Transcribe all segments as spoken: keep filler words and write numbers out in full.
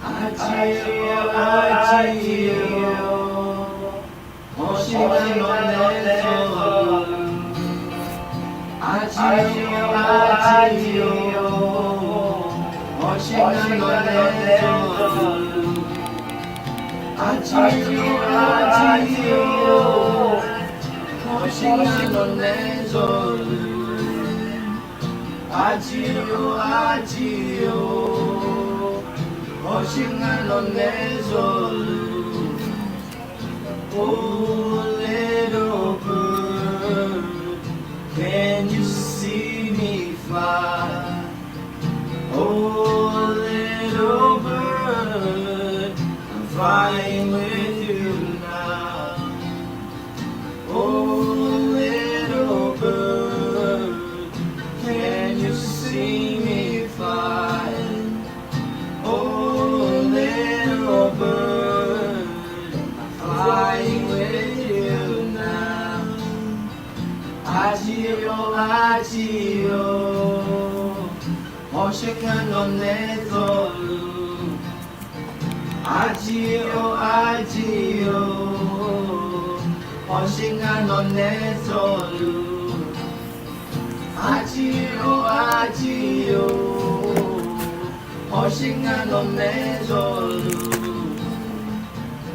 Aqjeq-awr aqjeq-awr, hawsher ngar nawq nae zawluf. Aqjeq-awr aqjeq-awr, hawsher ngar nawq nae zawluf. Aqjeq-awr aqjeq-awr, hawsher ngar nawq nae zawluf. Aqjeq-awr aqjeq-awr, hawsher ngar nawq nae zawluf. Oh, little bird, can you see me fly? Oh, little bird, I'm flying with you now. Oh, little bird, can you see me fly? Oh, little bird, I'm flying with you now. Aqjeq-awr aqjeq-awr, hawsher ngar nawq nae zawluf. Aqjeq-awr aqjeq-awr, hawsher ngar nawq nae zawluf. Aqjeq-awr aqjeq-awr, hawsher ngar nawq nae zawluf.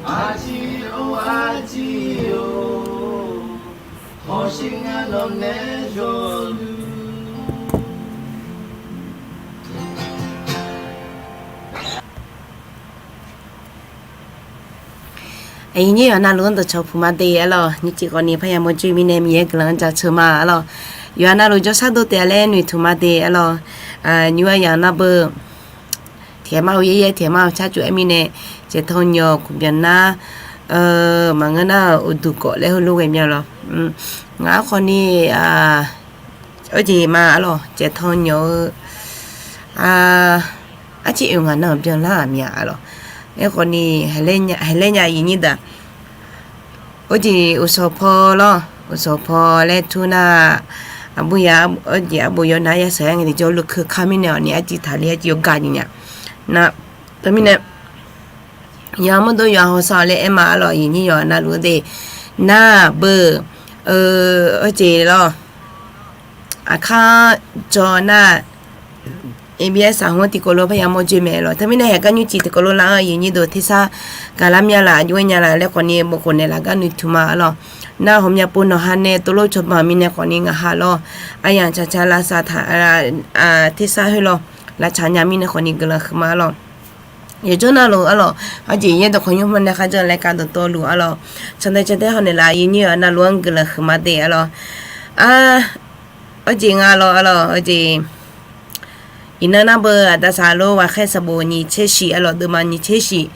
Aqjeq-awr aqjeq-awr, hawsher ngar nawq nae zawluf. Aqnyir yawqha navluf-anr dawqcawq puq ma de arlawq. Nymrcif khawfni parya mawrjoe mirnae Miqyaer guiqlanq-anr jaceuq ma arlawq. Yawqha navluf jawrshar dor taef-a laer noeqtmq ma de arlawq. Nymr-aq yawqha navluf beu tiqghaq mar-eu yaeryaer tiqghaq mar-eu carcuf-aer mirnae, caevtan nyawq kuqbyan nar, maqngeur nar-euq uqduq gawf laer heulof ghae mya lawq. Ngaq-anr khawfni arjeq ma arlawq, caevtan nyawq-eu arciv oeq ngaq nan-euq byanlar-aq mya arlawq. Aerkhawfni haiqlaer nya aqyuif nyir deuq-aq, arjeq uqsawq paw lawr, uqsawq paw laer tur nar, aqbur ya arjeq arbof yawnav yasheuq-aer ngae tiqjawr luf keuka mirnae awqni arciv taqler arciv yawgaq nyiq nya nar, teumirnae yawqha mawrdov yawqha hawsav-awq laer aer ma arlawq. Aqyuif nyir yawqha navluf-eu de nar beu-eu arjeq lawr. Aqkar jawr nar, abs saqhmq-anr tiqkawv lof parya mawrjoe mae lawq. Teumirnae haeqgar nymrcif tiqkawv lof lar-anr aqyuif nyir deuq tersar gaqlar mya laf, aqjox-aer nya laf laer khawfni bofkhof naeqlaf gar noeqtmq ma arlawq. Nar ghawqmya pov nawqha nae tovlof cawba-euq mirnae khawfni ngaqha lawr, aryamq caqcaq lavsav taq tersar khoer lawr, lavtsaq nya mirnae khawfni guiqlanq huiqma arlawq. Yawqjawr navluf arlawq, arjeq yaerdawq khawqnymr hmq nae kharjan laer kar dawqtawvluf arlawq, cantae cantae hawnaeq laf aqyuif nyir yawqha navluf-anr guiqlanq huiqma de arlawq. Arjeq nga lawr arlawq, arjeq iqnan nar beu aqda saqlof ghaqkhaer sanqbof nyiq tser shif arlawq, deuvma nyiq tser shif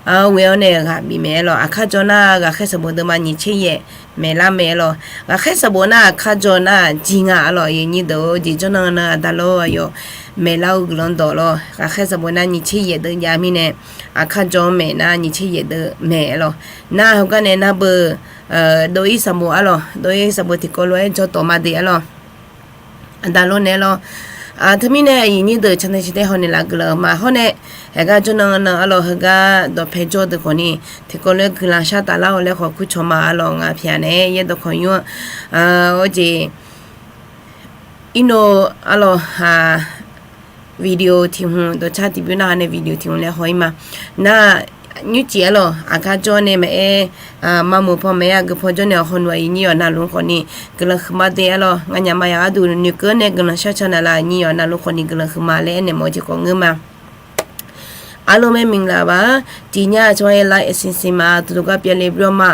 ghoe-awr nae ghaq bif mae arlawq. Aqkar jawr nar ghaqkhaer sanqbof deuvma nyiq tser yaef maeqlar mae arlawq. Ghaqkhaer sanqbof nar aqkar jawr nar jir nga arlawq. Aqyuif nyir deuq-or, jeq janrnan nan aqda lawr aqyawf maeqlar-eu guiqlanq dawq lawr. Ghaqkhaer sanqbof nar nyiq tser yaef deuv jav mirnae, aqkar jawr-anr maeq nar nyiq tser yaef deuv maeq arlawq. Nar heugar nae nar beu dov-ir sanqbof arlawq, dov-ir sanqbof tiqkawv lof-aer jawr tawf ma de arlawq. Aqda lawr nae lawr. Teumirnae aqyuif nyir deuq cantae cantae hawnaeq laf guiqlanq ma hawr nae, haeqgar jawrnan nan arlawq, heugar dawqpae jawr deuq khawfni tiqkawv lof-aer guiqlanq shar taf lar-awq laer khawf kur cawq ma arlawq. Ngaq pyaq naeq-aer yaerdawq khawqnymr-anr, arjeq irnov arlawq, video tiq hmq dawqcar tiqbymr narhaq nae video tiq hmq laer haw-ir ma. Nar nymrcif arlawq, aqkar jawr nae maqaer, maqmuiq paw maqaer, aqgeu paw jawr nae awq hawluf aqyuif nyir yawqha navluf khawfni guiqlanq huiqma de arlawq. Nganyaf maqyaf gharduq noeqkeuv-awr nae guiqlanq shar caw naf laf, nyir yawqha navluf khawfni guiqlanq huiqma laer aernaeq mawf-eu jeq khawf ngeur ma. Arlawr mae minglav ba, tiqnyar tsawrhaq-aer like แชร์ subscribe ma, duqduq gar pyeufle byawr ma.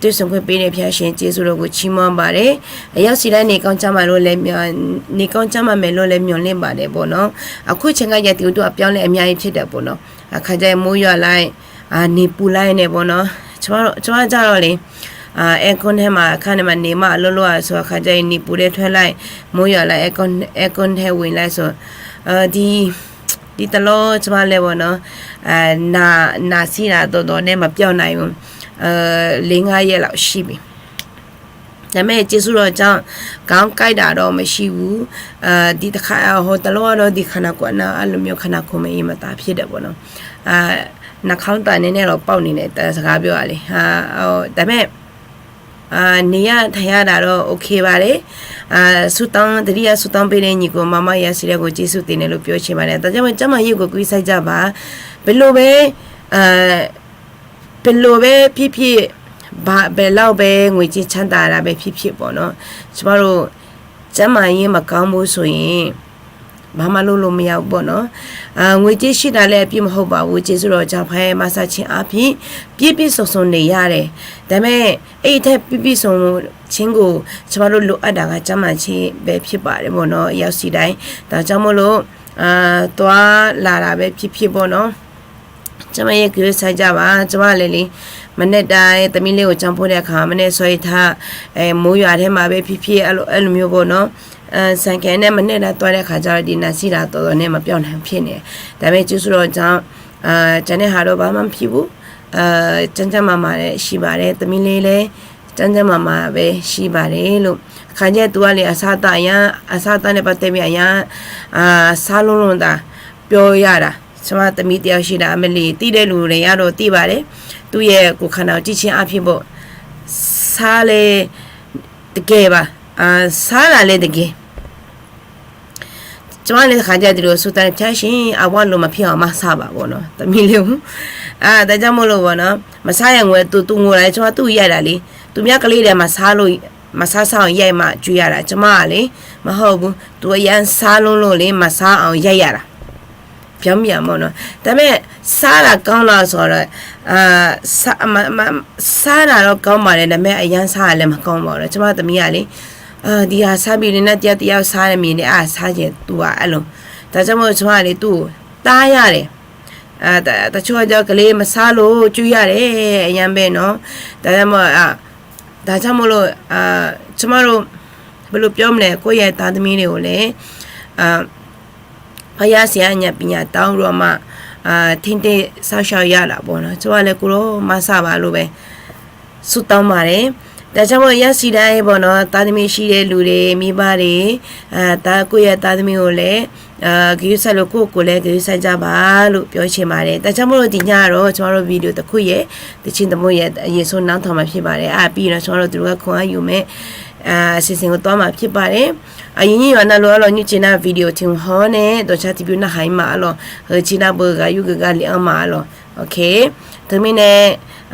ด้วยความเคารพ nae pyar sheuq jeq su loq guq cir mawr baq le. Aqyawf siqlar ni kanr car ma lof laer myanr, ni kanr car ma maeq lof laer myanr ler baq daef bawq nawr, aqkur cae ngar jav tiq uqduq aqpyawr laer aqmya-ir pyaer daef bawq nawr, aqkar jar-ir mawr yawq lar-ir, ni puv lar-ir nae bawq nawr, tsawrhaq jar lawr le. Aircon nae ma aqkar nae ma ni ma lor lor-aq, aqkar jar-ir ni puv daer tawr lar-ir, mawr yawq lar-ir, aircon nae ghoe lar-ir sawq. Di tavlawr tsawrhaq laer bawq nawr, naq sir laf dawqdawq nae maqpyawr nav-ir, le ngar yaer laf shir bi. Daqmae ကျေးဇူးတော်ကြောင့် ခေါင်းကိုက်တာတော့ မရှိဘူး. ဒီတစ်ခါ ဟိုတလောကတော့ ဒီခန္ဓာကိုယ်နာ အဲ့လိုမျိုး ခန္ဓာကိုယ်မအီမသာဖြစ်တယ်ပေါ့နော်. နှာခေါင်းသံနည်းနည်းတော့ ပေါက်နေတယ် စကားပြောရလေ. ဒါပေမဲ့ နေရထိုင်ရတာတော့ OK ပါတယ်. ဆုတောင်း သတိရဆုတောင်းပေးတဲ့ ညီကို မမရစီတဲ့ကို ကျေးဇူးတင်တယ်လို့ ပြောချင်ပါတယ်. ဒါကြောင့်မို့ ကျန်းမာရေးကို ဂရုစိုက်ကြပါ. ဘယ်လိုပဲ ဘယ်လိုပဲဖြစ်ဖြစ် ဘာ ဘယ်လောက်ပဲ ငွေကြေးချမ်းသာတာပဲဖြစ်ဖြစ်ပေါ့နော်, ကျမတို့ ကျန်းမာရေးမကောင်းဘူးဆိုရင် ဘာမှလုပ်လို့မရဘူးပေါ့နော်. အာ၊ ငွေကြေးရှိတာလည်း အပြစ်မဟုတ်ပါဘူး။ ကျေးဇူးတော်ကြောင့် ဖခင်ရဲ့ မဆခြင်းအားဖြင့် ပြည့်ပြည့်စုံစုံနေရတယ်။ ဒါပေမဲ့ အဲ့ဒီထက်ပြည့်ပြည့်စုံခြင်းကို ကျမတို့လိုအပ်တာက ကျန်းမာခြင်းပဲဖြစ်ပါတယ်ပေါ့နော်။ ရောက်စီတိုင်း ဒါကြောင့်မို့လို့ အာ၊ သွားလာတာပဲဖြစ်ဖြစ်ပေါ့နော်, ကျန်းမာရေးဂရုစိုက်ကြပါ. ကျမလည်းလေ မနက်တိုင်း သမီးလေးကို ကျောင်းပို့တဲ့အခါ မနက်စောစောထ အဲ၊ မိုးရွာထဲမှာပဲဖြစ်ဖြစ် အဲ့လို၊ အဲ့လိုမျိုးပေါ့နော်. အဲ၊ ဆိုင်ကယ်နဲ့ မနက်တိုင်းသွားတဲ့အခါကျတော့ ဒီနှာစေးတာ တော်တော်နဲ့ မပျောက်နိုင်ဘူးဖြစ်နေတယ်. ဒါပေမဲ့ ကျေးဇူးတော်ကြောင့် အာ၊ ကျန်တဲ့ဟာတော့ ဘာမှမဖြစ်ဘူး. အာ၊ ကျန်းကျန်းမာမာနဲ့ ရှိပါတယ်. သမီးလေးလည်း ကျန်းကျန်းမာမာပဲ ရှိပါတယ်လို့. ခါကျသူကလေ အစားအသောက်အရမ်း၊ အစားအသောက်နဲ့ ပတ်သက်ပြီး အရမ်း၊ အာ၊ စားလွန်းလို့သာ ပြောရတာ. ကျမသမီးတစ်ယောက်ရှိတာ အမလီသိတဲ့လူတွေကတော့ သိပါတယ်. သူ့ရဲ့ကိုယ်ခန္ဓာကို ကြည့်ခြင်းအားဖြင့်ပေါ့။ စားလေတကယ်ပါ။ အာ၊ စားတာလည်းတကယ်. ကျမလည်း တစ်ခါကျ ဒီလို ဆူတန်းဖြတ်ရှင် အဝလို မဖြစ်အောင် မစားပါပေါ့နော် သမီးလေးကို. အာ၊ ဒါကြောင့်မို့လို့ပေါ့နော်, မစားရန်ကို သူ၊ သူငိုလာတယ် ကျမ သူ့ကိုရိုက်တာလေ. သူများကလေးတွေ မစားလို့၊ မစားစားအောင် ရိုက်မှ ကျွေးရတာ. ကျမကလေ မဟုတ်ဘူး။ သူအရမ်းစားလွန်းလို့လေ မစားအောင် ရိုက်ရတာ. ပြောင်းပြန်ပေါ့နော်. ဒါပေမဲ့ စားတာကောင်းလားဆိုတော့ အာ၊ စား၊ မ၊ မ၊ စားတာတော့ ကောင်းပါတယ်။ ဒါပေမဲ့ အရမ်းစားတာလည်း မကောင်းပါဘူးလို့. ကျမသမီးကလေ အာ၊ ဒီဟာစားပြီးရင် နောက်တစ်ယောက် တစ်ယောက်စားနေမြင်နေ အာ၊ စားချင်သူက အဲ့လို. ဒါကြောင့်မို့ ကျမကလေ သူ့ကိုတားရတယ်. အာ၊ တ၊ တချို့ကကျတော့ ကလေးမစားလို့ ကျွေးရတယ် အရမ်းပဲနော်. ဒါကြောင့်မို့၊ အာ၊ ဒါကြောင့်မို့လို့ အာ၊ ကျမတို့ ဘယ်လိုပြောမလဲ ကိုယ့်ရဲ့သားသမီးတွေကိုလည်း အာ၊ ဘုရားဆီက ဉာဏ်ပညာတောင်းပြီးတော့မှ အာ၊ ထိန်းသိမ်းစောင့်ရှောက်ရတာပေါ့နော်. ကျမလည်း ကိုယ်တော့ မစားပါလို့ပဲ ဆုတောင်းပါတယ်. ဒါကြောင့်မို့ ရောက်စီတိုင်းပေါ့နော်, သားသမီးရှိတဲ့လူတွေ မိဘတွေ အာ၊ ဒါ ကိုယ့်ရဲ့သားသမီးကိုလည်း အာ၊ ဂရုစိုက်လို့ ကိုယ့်ကိုယ်လည်း ဂရုစိုက်ကြပါလို့ ပြောချင်ပါတယ်. ဒါကြောင့်မို့လို့ ဒီညတော့ ကျမတို့ ဗီဒီယိုတစ်ခုရယ်၊ သီချင်းတစ်ပုဒ်ရယ် ရေဆိုးနားထောင်မှာ ဖြစ်ပါတယ်. အဲဒါပြီးရင်တော့ ကျမတို့ သူတို့က ခွန်အားယူမယ် အာ၊ အစီအစဉ်ကို သွားမှာ ဖြစ်ပါတယ်. အာ၊ ညီညီရွာနာလို အဲ့လို ညွှန်ချင်တဲ့ ဗီဒီယို ထင်ဟောနဲ့ ဒေါ်ချာ TV နားဟိုင်းမှာ အဲ့လို ဟိုချီနာဘို ဂါယုဂါလီအမ အဲ့လို OK. တမီးနဲ့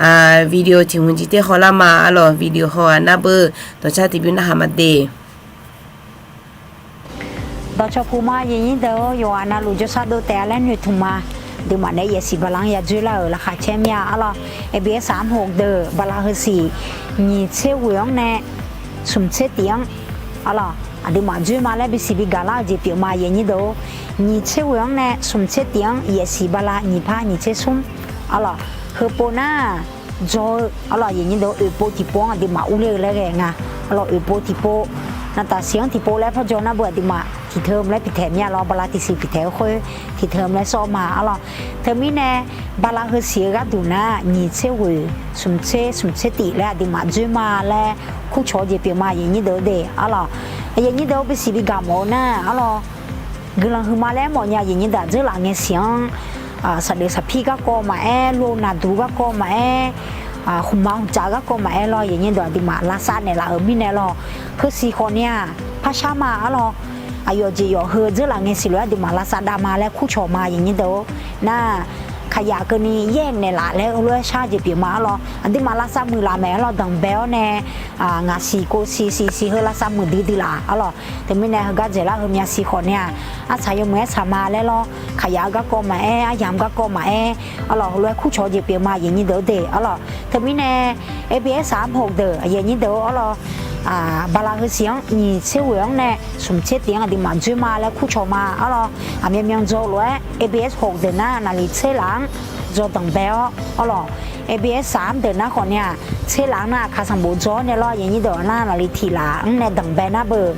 အာ၊ ဗီဒီယို ထင်ဟော ကြည့်တဲ့ ဟောလာမှာ အဲ့လို ဗီဒီယို ဟောနာဘို ဒေါ်ချာ TV နားဟိုင်းမှာ တေ Dawqcawq puq ma, yawqnyir deuq-or, yawqghaq navluf jawrsar dov taef-a laer noeqtmq ma. Aqduimaf nae yaefsiq bala-anr yadzoerlar-euq laqkhaq caer mir-a arlawr. Abs armhawq deuq bala heusiq nyiq tser ghoeq-anr nae smq tser tif-anr arlawr, aqduimaf dzoer ma laer bisiq bigaq lar-eu jeq pyeuf ma, yawqnyir deuq-or. Nyiq tser ghoeq-anr nae smq tser tif-anr yaefsiq bala nyiq par nyiq tser smr arlawr. Heupov nar dzaw-eu arlawr, yawqnyir deuq-or, oeqpov tiqpov-anr aqduimaf urler-eu laer ghae nga arlawr. Oeqpov tiqpov, naqtaf siq-anr tiqpov laer pardzaw nar beu aqduimaf tiqteu-eu laer pitaeq mir-a lawr. Bala tiqsiq pitaeq-eu khoer tiqteu-eu laer sawr ma arlawr. Teumirnae bala heusiq-eu gharduq nar nyiq tser ghoeq smq tser smq tser tif laer aqduimaf dzoer ma laer kurcawq-eu jeq pyeuf ma, yawqnyir deuq-or de arlawr. Yawqnyir deuq-or, bisiq bigaq mawf-eu nar arlawr, guiqlanq huiqma laer mawfnya, yawqnyir deuq-aq, dzeurlaf ngae siq-anr saqdeq saqpir garkawv maqaer, lo naqduq garkawv maqaer, khmqma hmqtsaf garkawv maqaer lawr, yawqnyir deuq aqduimaf lavsav naeqlaf-euq mirnae lawr. Heusiq khawf ni-aq, parshar ma arlawr. Aqyawf jeq yawf heu dzeurlaf ngae siq lof-aer aqduimaf lavsav dav ma laer kurcawq ma, yawqnyir deuq-or. Nar, kaqyaf keuvni yaer naeqlaf laer heulof-aer shar jeq pyeuf ma arlawr. Aqduimaf lavsav muiqlaf maeq arlawr, danqbae-awr nae ngaq siq kov siq siq siq heu lavsav muiqdui dui laf arlawr. Teumirnae heugar dzaeqlar heumya siq khawf ni-aq, arsaq yawmuiq-aer tsaq ma laer lawr. Kaqyaf-eu garkawv maqaer, aryamq garkawv maqaer arlawr, heulof-aer kurcawq-eu jeq pyeuf ma, yawqnyir deuq-or de arlawr. Teumirnae abs armhawq deuq, yawqnyir deuq-or arlawr, bala heusiq-anr nyiq tser ghoeq-anr nae smq tser tif-anr aqduimaf dzoer ma laer kurcawq ma arlawr. Aqmyanmyan dzaw-eu lof-aer abs hawq deuq nar naqliq tser laf-anr dzaw danqbae-awr arlawr. Abs saq-anr deuq nar khawf ni-aq, tser laf-anr nar aqkaq sanqbof dzaw-awr nae lawr, yawqnyir deuq-or nar naqliq tiq laf-anr nae danqbae nar beu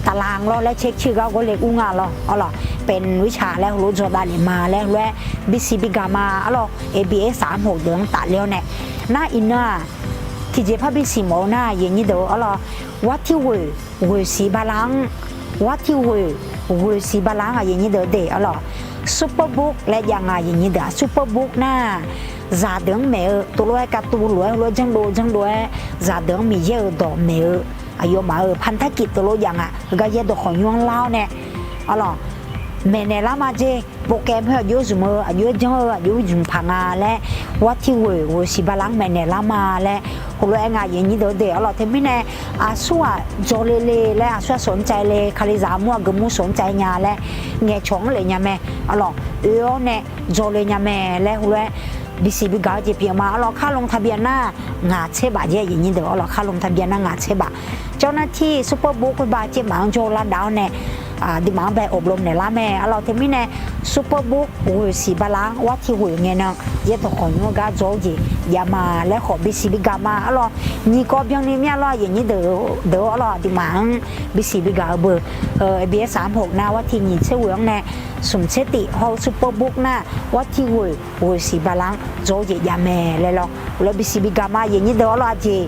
taqlaq-anr lawr laer caer cir-eu gar gor le ur nga lawr arlawr. Panwica laer heulof dzaw davlef ma laer heulof-aer bisiq bigaq ma arlawr. Abs saq-anr hawq deuq-anr tafler-awr nae, nar iqnan-aq, Tiqjeq parbi siq mawf-eu nar, aqyuif aqnyir deuq arlawr, war tirghoeq ghoeqsiq bala-anr, war tirghoeq ghoeqsiq bala-anr aqyuif aqnyir deuq de arlawr, Superbook laer jav nga aqyuif aqnyir deuq-aq. Superbook nar, zaqdeuq-anr maeq-eu tov lof-aer kavtuv lof-aer heulof-aer janrdov janrdov-aer zaqdeuq-anr Miqyaer-euq dawq maeq-eu aqyawfmaf-euq พันธกิจ tov lof jav nga. Heugar yaerdawq khawqnymr-anr lar-awr nae arlawr, maeqnaeq lar ma jeq. Pov kaev meur aqjox zmq-eu, aqjox-aer janr-eu, aqjox zmq paq nga laer, war tirghoeq ghoeqsiq bala-anr maeqnaeq lar ma laer heulof-aer nga aqyuif aqnyir deuq de arlawr. Teumirnae aqsurghaq jawrle le laer, aqsurghaq sawq-anr caev le, Kalizaq armur aqgeu mur sawq-anr caev nya laer ngaeqcawq-anr lef nya mae arlawr. Oe-awr nae jawrle nya mae laer heulof-aer bisiq bigaq-eu jeq pyeuf ma arlawr. ค่าลงทะเบียน nar, ngaq tser baf jeq aqyuif aqnyir deuq arlawr. ค่าลงทะเบียน nar ngaq tser baf. เจ้าหน้าที่ Superbook khoerba เจ้าหน้าที่ jawr-eu lar dav-awr nae aqduimaf-anr bae อบรม naeq lar mae arlawr. Teumirnae Superbook ghoeqsiq bala-anr war tirghoeq ngae nan yaerdawq khawqnymr-eu gar dzaw-eu jeq jav ma laer khawf bisiq bigaq ma arlawr. Nyiq kawv byanni mir-a lawr aqyuif aqnyir deuq, deuq arlawr, aqduimaf-anr bisiq bigaq-eu beu, ABS สามหก nar war tiq nyiq tser ghoeq-anr nae smq tser tif hawr-eu Superbook nar war tirghoeq ghoeqsiq bala-anr dzaw-eu jeq jav mae laer lawr. Heulof bisiq bigaq ma aqyuif aqnyir deuq arlawr. Aqjeq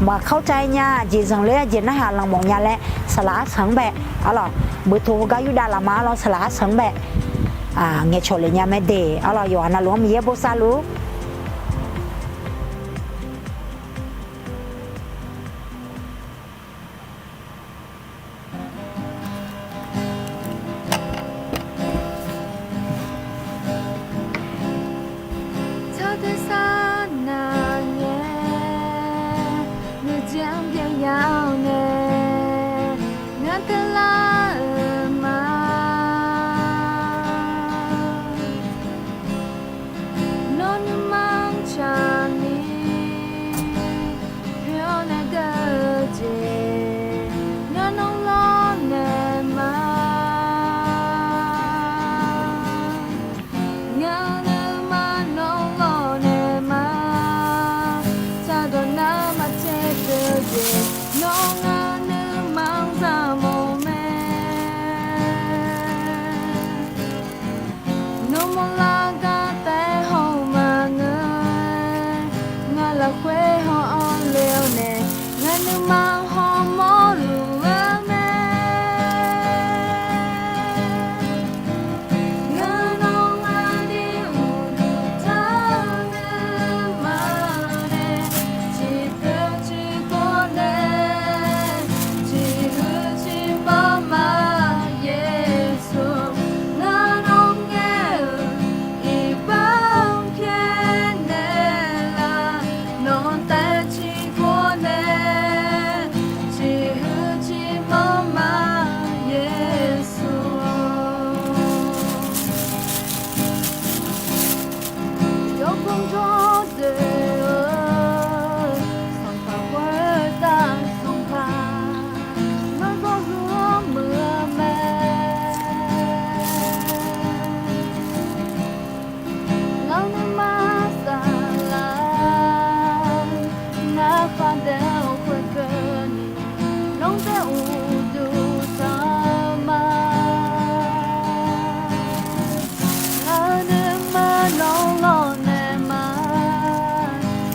maqkawr caev nya, aqjeq zanqler, aqjeq narhaq lanqmawf nya laer saqlaq arsanq-anr bae arlawr, beutoq heugar yurdav laf ma arlawr, saqlaq arsanq-anr bae ngaeqcawq lef nya mae de arlawr. Yawqha navluf-anr Miqyaer bosav luf-ur. Tsawrhaq tersar nav ngae, nuijeq-anr byaev ya-awr nae, ngar teular-euq ma. Nawr nuima-anr tsaqni poeq-awr nae geur-eu jeq, ngar nawr lawrnaeq ma. Ngar nuima nawr lawrnaeq ma. Tsaqdawq nar maqtser pyeuf-eu jeq, nawr ngar nuima-anr zaq mawf mae. Nawmaf lar gar taef haw-eu maqngeur, ngar lafkhoer haw-anr le-awr nae, ngar nuima hawmawr luf-eu mae. Ngar nawr ngar dir uqduq taq-eu nuima nae, ciqpoeq ciqkov nae, ciqhuiq ciqmanr ma Yeqsur, ngar nawr ngaer-euq iqbax-anr pyaeqnaeq laf, nawq taef ciqkov nae, ciqhuiq ciqmanr ma Yeqsur. Yawqghaq jawr doe-eu Sanqpaq khoertav Sanqpaq, nawr zawrhuiq-anr muiq-eu mae. Ngar nuima saflar, ngar khardaef-eu khoerkeuvni, nawr taef uqduq taq-eu ma. Ngar nuima nawr lawrnaeq ma.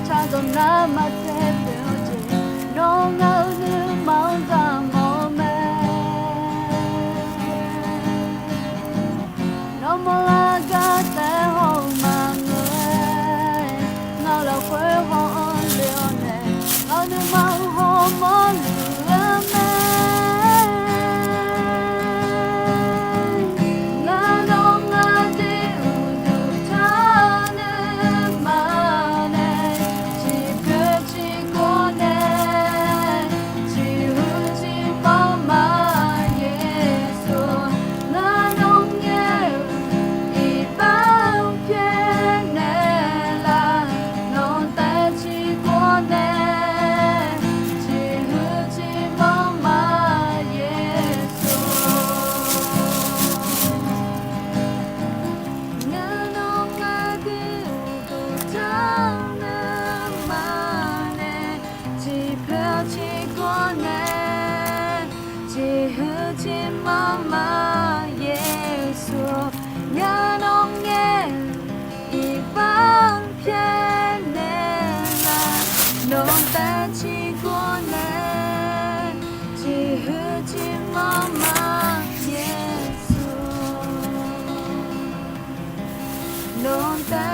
Tsaqdawq nar maqtser pyeuf-eu jeq, nawr ngar nuima-anr zaq mawf-eu mae. Nawmaf lar gar taef haw-eu maqngeur-aer, ngar lafkhoer haw-anr le-awr nae, ngar nuima hawmawr luf-eu mae. Ngar nawr ngar dir uqduq taq-eu nuima nae, ciqpoeq ciqkov nae, ciqhuiq ciqmanr ma Yeqsur, ngar nawr ngaer-euq iqbax-anr pyaeqnaeq laf, nawq taef ciqkov nae, ciqhuiq ciqmanr ma Yeqsur. Ngar nawr ngar dir uqduq taq-eu nuima nae, ciqpoeq ciqkov nae, ciqhuiq ciqmanr ma Yeqsur, ngar nawr ngaer-euq iqbax-anr pyaeqnaeq laf, nawq taef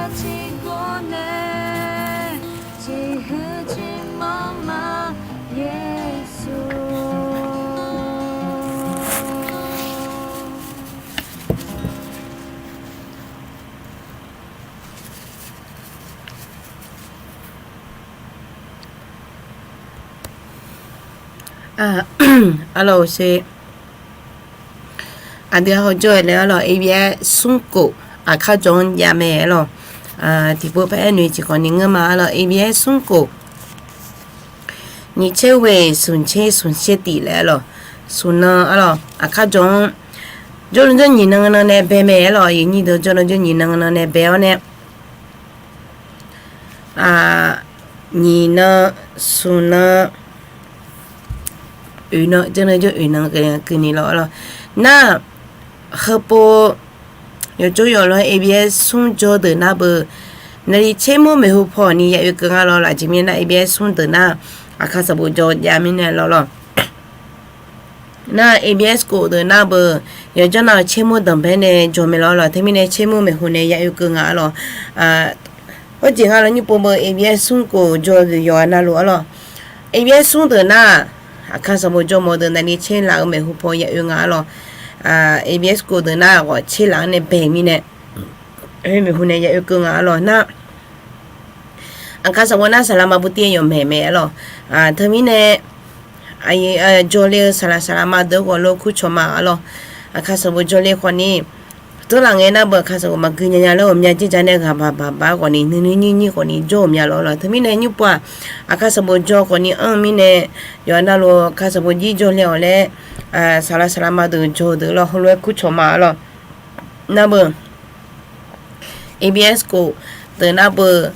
Tiqgawr nae jeqhuiq jeqmanr ma Yeqsur. Arlawq, aqdui-aq hawjawr-aer laer arlawq, A B S smr khof aqkar jawr-anr jav mae arlawq. Tiqpov paer aer noeq tiqkhawf ni ngeur ma arlawq, A B S smr khof nyiq tser ghoeq smq tser smq tser tif laer arlawq, smq nan arlawq, aqkar jawr-anr jawrnan jawr nyiq nan nan nae bae mae arlawq. Aqyuif nyir deuq, jawrnan jawr nyiq nan nan nae bae-awr nae, nyiq nan, smq nan, oeq nan, jawrnan jawr oeq nan keuvni lawr arlawq. Nar, heupov yawqjawr yawqlawr-aer A B S smr jawr deuq nar beu, naqli tser mur maeqhu paw ni ya oekeuv nga lawr. Lafjeq mirnae nar, A B S smr deuq nar, aqkar sanqbof jawr jav mirnae lawr lawr. Nar, A B S khof deuq nar beu, yawqjawr nav-euq tser mur danqbae nae jawr mae lawr lawq. Teumirnae tser mur maeqhu nae ya oekeuv nga arlawq. Hawjeq nga lawr, nymr pov beu, A B S smr khof jawr-eu yawqghaq navluf arlawq, A B S smr deuq nar, aqkar sanqbof jawrmawf deuq navni tser laf-eu maeqhu paw ya oe nga arlawq. A B S khof deuq nar ghawf tser laf-anr nae bae mirnae, maeqhu nae ya oekeuv nga arlawq. Nar, aqkar sanqbof nar saqlaq ma bu tir-aer yawf maeq mae arlawq. Teumirnae jawrle-eu saqlaq saqlaq ma deuq-anr ghawqlo kur cawq ma arlawq. Aqkar sanqbof jawrle khawfni, teurlaf ngae nar beu aqkar sanqbof maqgui nya nya laer ghawqmya jir ja nae ghaq baq baq baq khawfni nuinui nyir nyir khawfni jawr-euq mya lawr lawq. Teumirnae nymr pov-aq, aqkar sanqbof jawr khawfni anr-eu mirnae, yawqha navluf aqkar sanqbof jir jawrle-awq laer, saqlaq saqlaq ma deuq jawr-eu deuq lawr heulof-aer kur cawq ma arlawq. Nar beu, A B S khof deuq nar beu,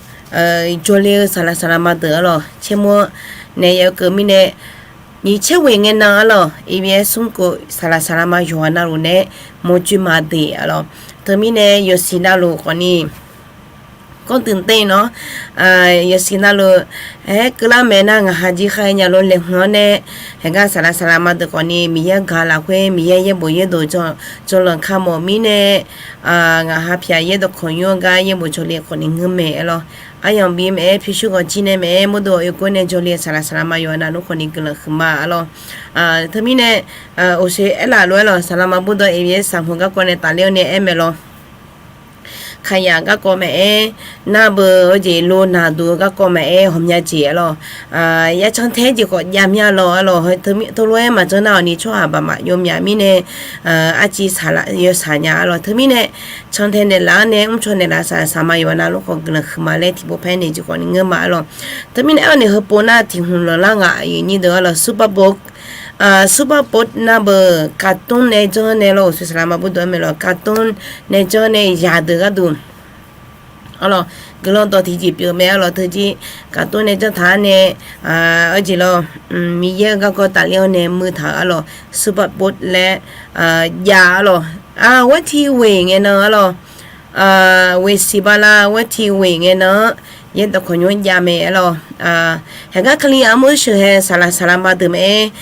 jawrle-eu saqlaq saqlaq ma deuq arlawq, tser mur-anr nae ya oekeuv mirnae, nyiq tser ghoeq ngae nan arlawq, A B S smr khof saqlaq saqlaq ma yawqghaq navluf nae mawrjoe ma deq arlawq. Teumirnae yawsiq navluf khawfni, kawr dui tar nawr, yawsiq navluf, aer keuvlar mae nar, ngaqha jir khar-aer nya lor laeqhmq-anr nae, haeqgar saqlaq saqlaq ma deuq khawfni Miqyaer-anr gaq lafkhoer Miqyaer yaerbof yaerdawq jawrlanq kamawf mirnae, ngaqha pyaq yaerdawq kawq nymr-anr gar yaerbof jawrle khawfni ngeur mae arlawq. Aryamq bi mae-aer, pyurshuir ghawqjir nae mae-aer, mawrdo oe gor nae jawrle saqlaq saqlaq ma yawqha navluf khawfni guiqlanq huiqma arlawq. Teumirnae, uqshoe aerlaf lof-aer lawq, saqlaq ma burdawr A B S saqhmq garkawv nae tafler-awr nae aer mae lawr. Kaqyaq garkawv maqaer, nar beu-eu jeq lo naqduq-eu garkawv maqaer, ghawqmya jeq arlawq, ya cantae jeq khawf jav mya lawr arlawq. Teulof-aer maqjanr nar-awq ni tsawrhaq baq maqyov mya mirnae, arciv saqlaq yawsaq nya arlawq. Teumirnae, cantae naeqlaf-anr nae mrcaw naeqlaf saqlaq saqlaq ma yawqha navluf khawf guiqlanq huiqma laer tiqpov paer nae jeq khawfni ngeur ma arlawq. Teumirnae aernaeq heupov nar tiq hmq lanqlar ngaq aqyuif nyir deuq arlawq, Super Bowl, Super Bowl nar beu, cartoon nae janr nae lawr, uqshoe saqlaq ma burdawr mae lawq, cartoon nae janr nae yadeuq gharduq arlawq, guiqlanq dawq tiqjeq pyeuf mae arlawq. Teujir cartoon nae janr taq-anr nae, arjeq lawr, Miqyaer-eu garkawv tafler-awr nae muiq taq-euq arlawq, Super Bowl laer jav arlawq. Ghoer tiq ghoeq ngae nan arlawq, ghoeq siq bala ghoer tiq ghoeq ngae nan-anr yaerdawq kawq nymr-anr jav mae arlawq. Haeqgar Kalizaq armur sheuqghae saqlaq saqlaq ma deuq maqaer,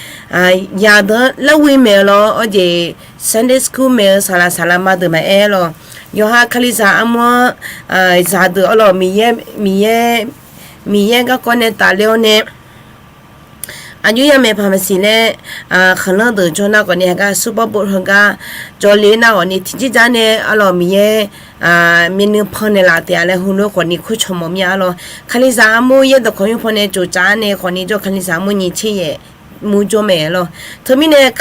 yadeuq-anr larwi maeq-eu lawr, arjeq Sunday school maeq-eu saqlaq saqlaq ma deuq maqaer arlawq. Yawqha Kalizaq armur-anr zaqdeuq arlawq, Miqyaer, Miqyaer, Miqyaer garkawv nae tafler-awr nae aqjox yar maeq paq maqsiq laer, khanqlanr deuq jawr nar khawfni haeqgar Super Bowl heugar jawrle nar khawfni tiqjeq jar nae arlawq, Miqyaer myavnuiv pan naeqlaf taef-a laer heulof khawfni kurcawq mawf mir-a arlawq. Kalizaq armur yaerdawq kawq nymr pan nae tsoftsaf-anr nae khawfni jawr Kalizaq armur nyiq tser yaef mur jawr mae arlawq. Teumirnae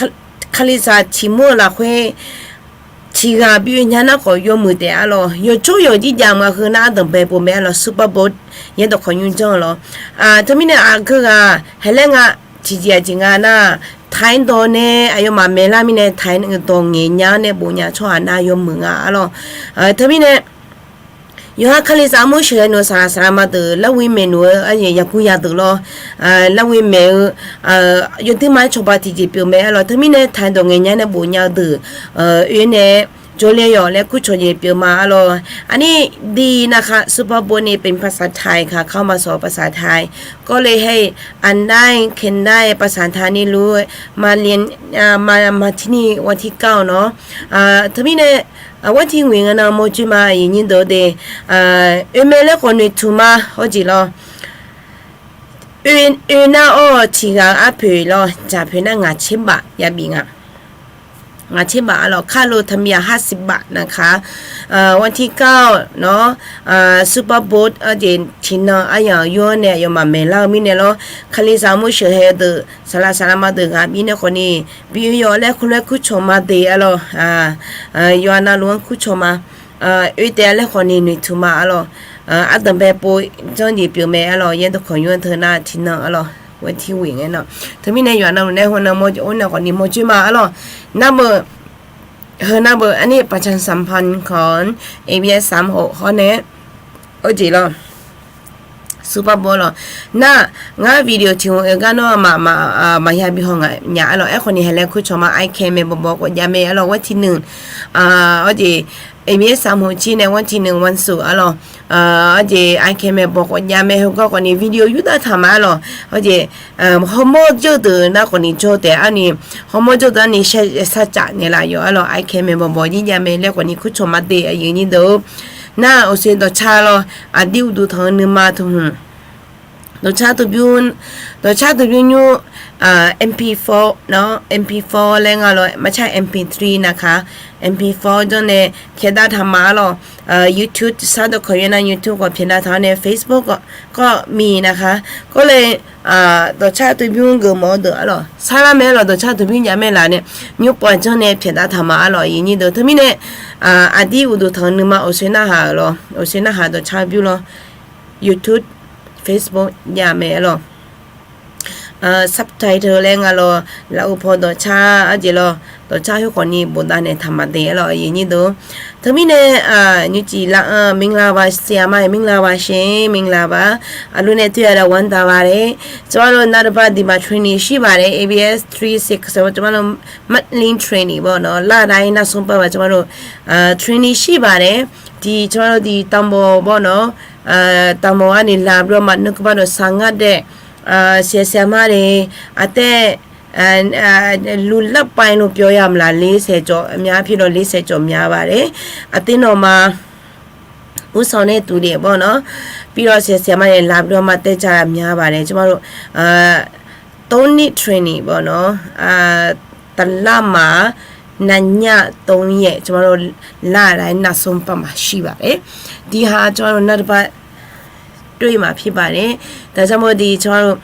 Kalizaq tiqmur-eu lafkhoer tiqghaq bi oe nya nar khawf yawmuiq taef arlawq. Yawqjawr yawqjir jav mq-a heu nar ardanq bae pov mae arlawq, Super Bowl yaerdawq kawq nymr janr-eu lawr. Teumirnae aqgeu ghaq haeq laer nga, tiqjeq aqjeq nga nar, taiq dawq nae aqyawfmaf maeqlar mirnae taiq dawq ngaeq nya-anr nae bof nya tsawrhaq nar yawmuiq nga arlawq. Teumirnae yawqha Kalizaq armur sheuqghae noeq-eu saqlaq saqlaq ma deuq larwi maeq noeq-eu aryaeq yaqguv yadeuq lawr, larwi maeq-eu yawduir ma-aer cawba tiqjeq pyeuf mae arlawq. Teumirnae taiq dawq ngaeq nya nae bof nya-eu deuq oe nae จบเลย yawf laer kurcawq jeq pyeuf ma arlawr. Aqnir di nav khaq ซูเปอร์โบว์ ni เป็นภาษาไทย ค่ะ เข้ามาสอนภาษาไทย ก็เลยให้อ่านได้ เขียนได้ ภาษาไทย นี่รู้ มาเรียน มาที่นี่วันที่เก้า nawr. Teumirnae วันที่ ngaq nan mawrjoe ma aqyuif nyir deuq de. Oe mae laer khawf noeqtmq ma hawr jeq lawr. Oe nar-awr tiqghaq-eu arpoeq lawr, dzaqpoeq nar ngaq tserbaf yabif nga. Ngaq tserbaf arlawr, ค่าลงทะเบียน ห้าสิบบาท nav khaq. วันที่เก้า nawr, ซูเปอร์โบว์ arjeq tiqnan aryamq yur-anr nae aqyawfmaf maeqlar-eu mirnae lawr, kalizaq mur sheuqhae-eu deuq saqlaq saqlaq ma deuq ghaq bif nae khawfni, bi oe yawf laer kurlaer kurcawq ma de arlawr. Yawqha navluf-anr kurcawq ma. Oe taef-a laer khawfni noeqtmq ma arlawr. Ardanq bae pov janr jeq pyeuf mae arlawr, yaerdawq kawq yur-anr teu nar tiqnan arlawr, วันที่ ngae nan. Teumirnae yawqha navluf nae hawnan mawr or nae khawfni mawrjoe ma arlawr. Narbeuq, heu narbeuq aqnir ประชาสัมพันธ์ ของ เอวีเอส สามหก hawr nae, hawr jeq lawr. ซูเปอร์โบว์ lawr. Nar, ngar video tiq hmq oe gar nawr maqya bi haw nga nya arlawr. Aerkhawfni haeq laer kurcawq ma, ไอแคน maeqbawq bawq khawf jav mae arlawr, วันที่หนึ่ง. Hawr jeq เอวีเอส สามหก jir nae วันที่หนึ่ง วันศุกร์ arlawr. Hawr jeq ไอแคน maeqbawq khawf jav mae, heugar khawfni video yurdav taq ma arlawr. Hawr jeq hawmawr jawr deuq nar khawfni jawr taef arni, hawmawr jawr deuq arni sar caf naeqlaf yawf arlawr, ไอแคน maeqbawq bawq jir jav mae laer khawfni kurcawq ma de aqyuif nyir deuq. Nar, uqshoe dawqcar lawr, aqdir uqduq tanq-eu nuima teu hmq dawqcar teu bymr, dawqcar teu bymr nymr, MP four nawr, MP four laer nga lawr, maqcar MP three nav khaq. MP four janr nae pyaeqdav taq ma arlawr. YouTube sar dawqkawq yur nar YouTube khawf pyaeqdav taq-awr nae Facebook khawf mi nav khaq. Kawr le, dawqcar teu bymr geufmawf-eu deuq arlawr, sarlar mae arlawr, dawqcar teu bymr jav mae laf nae, nymr pov-a janr nae pyaeqdav taq ma arlawr, aqyuif nyir deuq. Teumirnae aqdir uqduq tanq-eu nuima uqshoe narhaq-euq lawr, uqshoe narhaq dawqcar bymr lawr, YouTube, Facebook jav mae arlawr. Subtitle laer nga lawr, laf-eu paw dawqcar arjeq lawr, dawqcar khoerkhawfni bofdav naeq taq ma de arlawr, aqyuif nyir deuq. Teumirnae nymrcif laf-anr မင်္ဂလာပါဆရာမ မင်္ဂလာပါရှင် မင်္ဂလာပါ aqluf nae toeq-a daq ဝမ်းသာပါတယ်. ကျမတို့ နောက်တစ်ပတ်ဒီမှာ training ရှိပါတယ် ABS three six ဆိုတော့ ကျမတို့ monthly training ပေါ့နော် လတိုင်းနောက်ဆုံးပတ်မှာ ကျမတို့အာ training ရှိပါတယ်. ဒီ ကျမတို့ ဒီ တောင်ပေါ်ပေါ့နော် အာ တောင်ပေါ်ကနေလာပြီးတော့မှ နှုတ်ကပတ်တော်ဆောင်ငတ်တဲ့ အာ ဆရာဆရာမတွေ အသက် အာ အာ လူလတ်ပိုင်းလို့ပြောရမလား လေးဆယ်ကျော် အများအားဖြင့်တော့ လေးဆယ်ကျော်များပါတယ်. အသင်းတော်မှာ ဦးဆောင်တဲ့သူတွေပေါ့နော် ပြီးတော့ ဆရာဆရာမတွေ လာပြီးတော့မှ တက်ကြတာများပါတယ်. ကျမတို့ အာ သုံးနှစ် training ပေါ့နော် အာ တစ်လမှာ နှစ်ည သုံးရက် ကျမတို့ လတိုင်းနောက်ဆုံးပတ်မှာ ရှိပါတယ်. ဒီဟာ ကျမတို့ နောက်တစ်ပတ် တွေ့မှာဖြစ်ပါတယ်. ဒါကြောင့်မို့ ဒီ ကျမတို့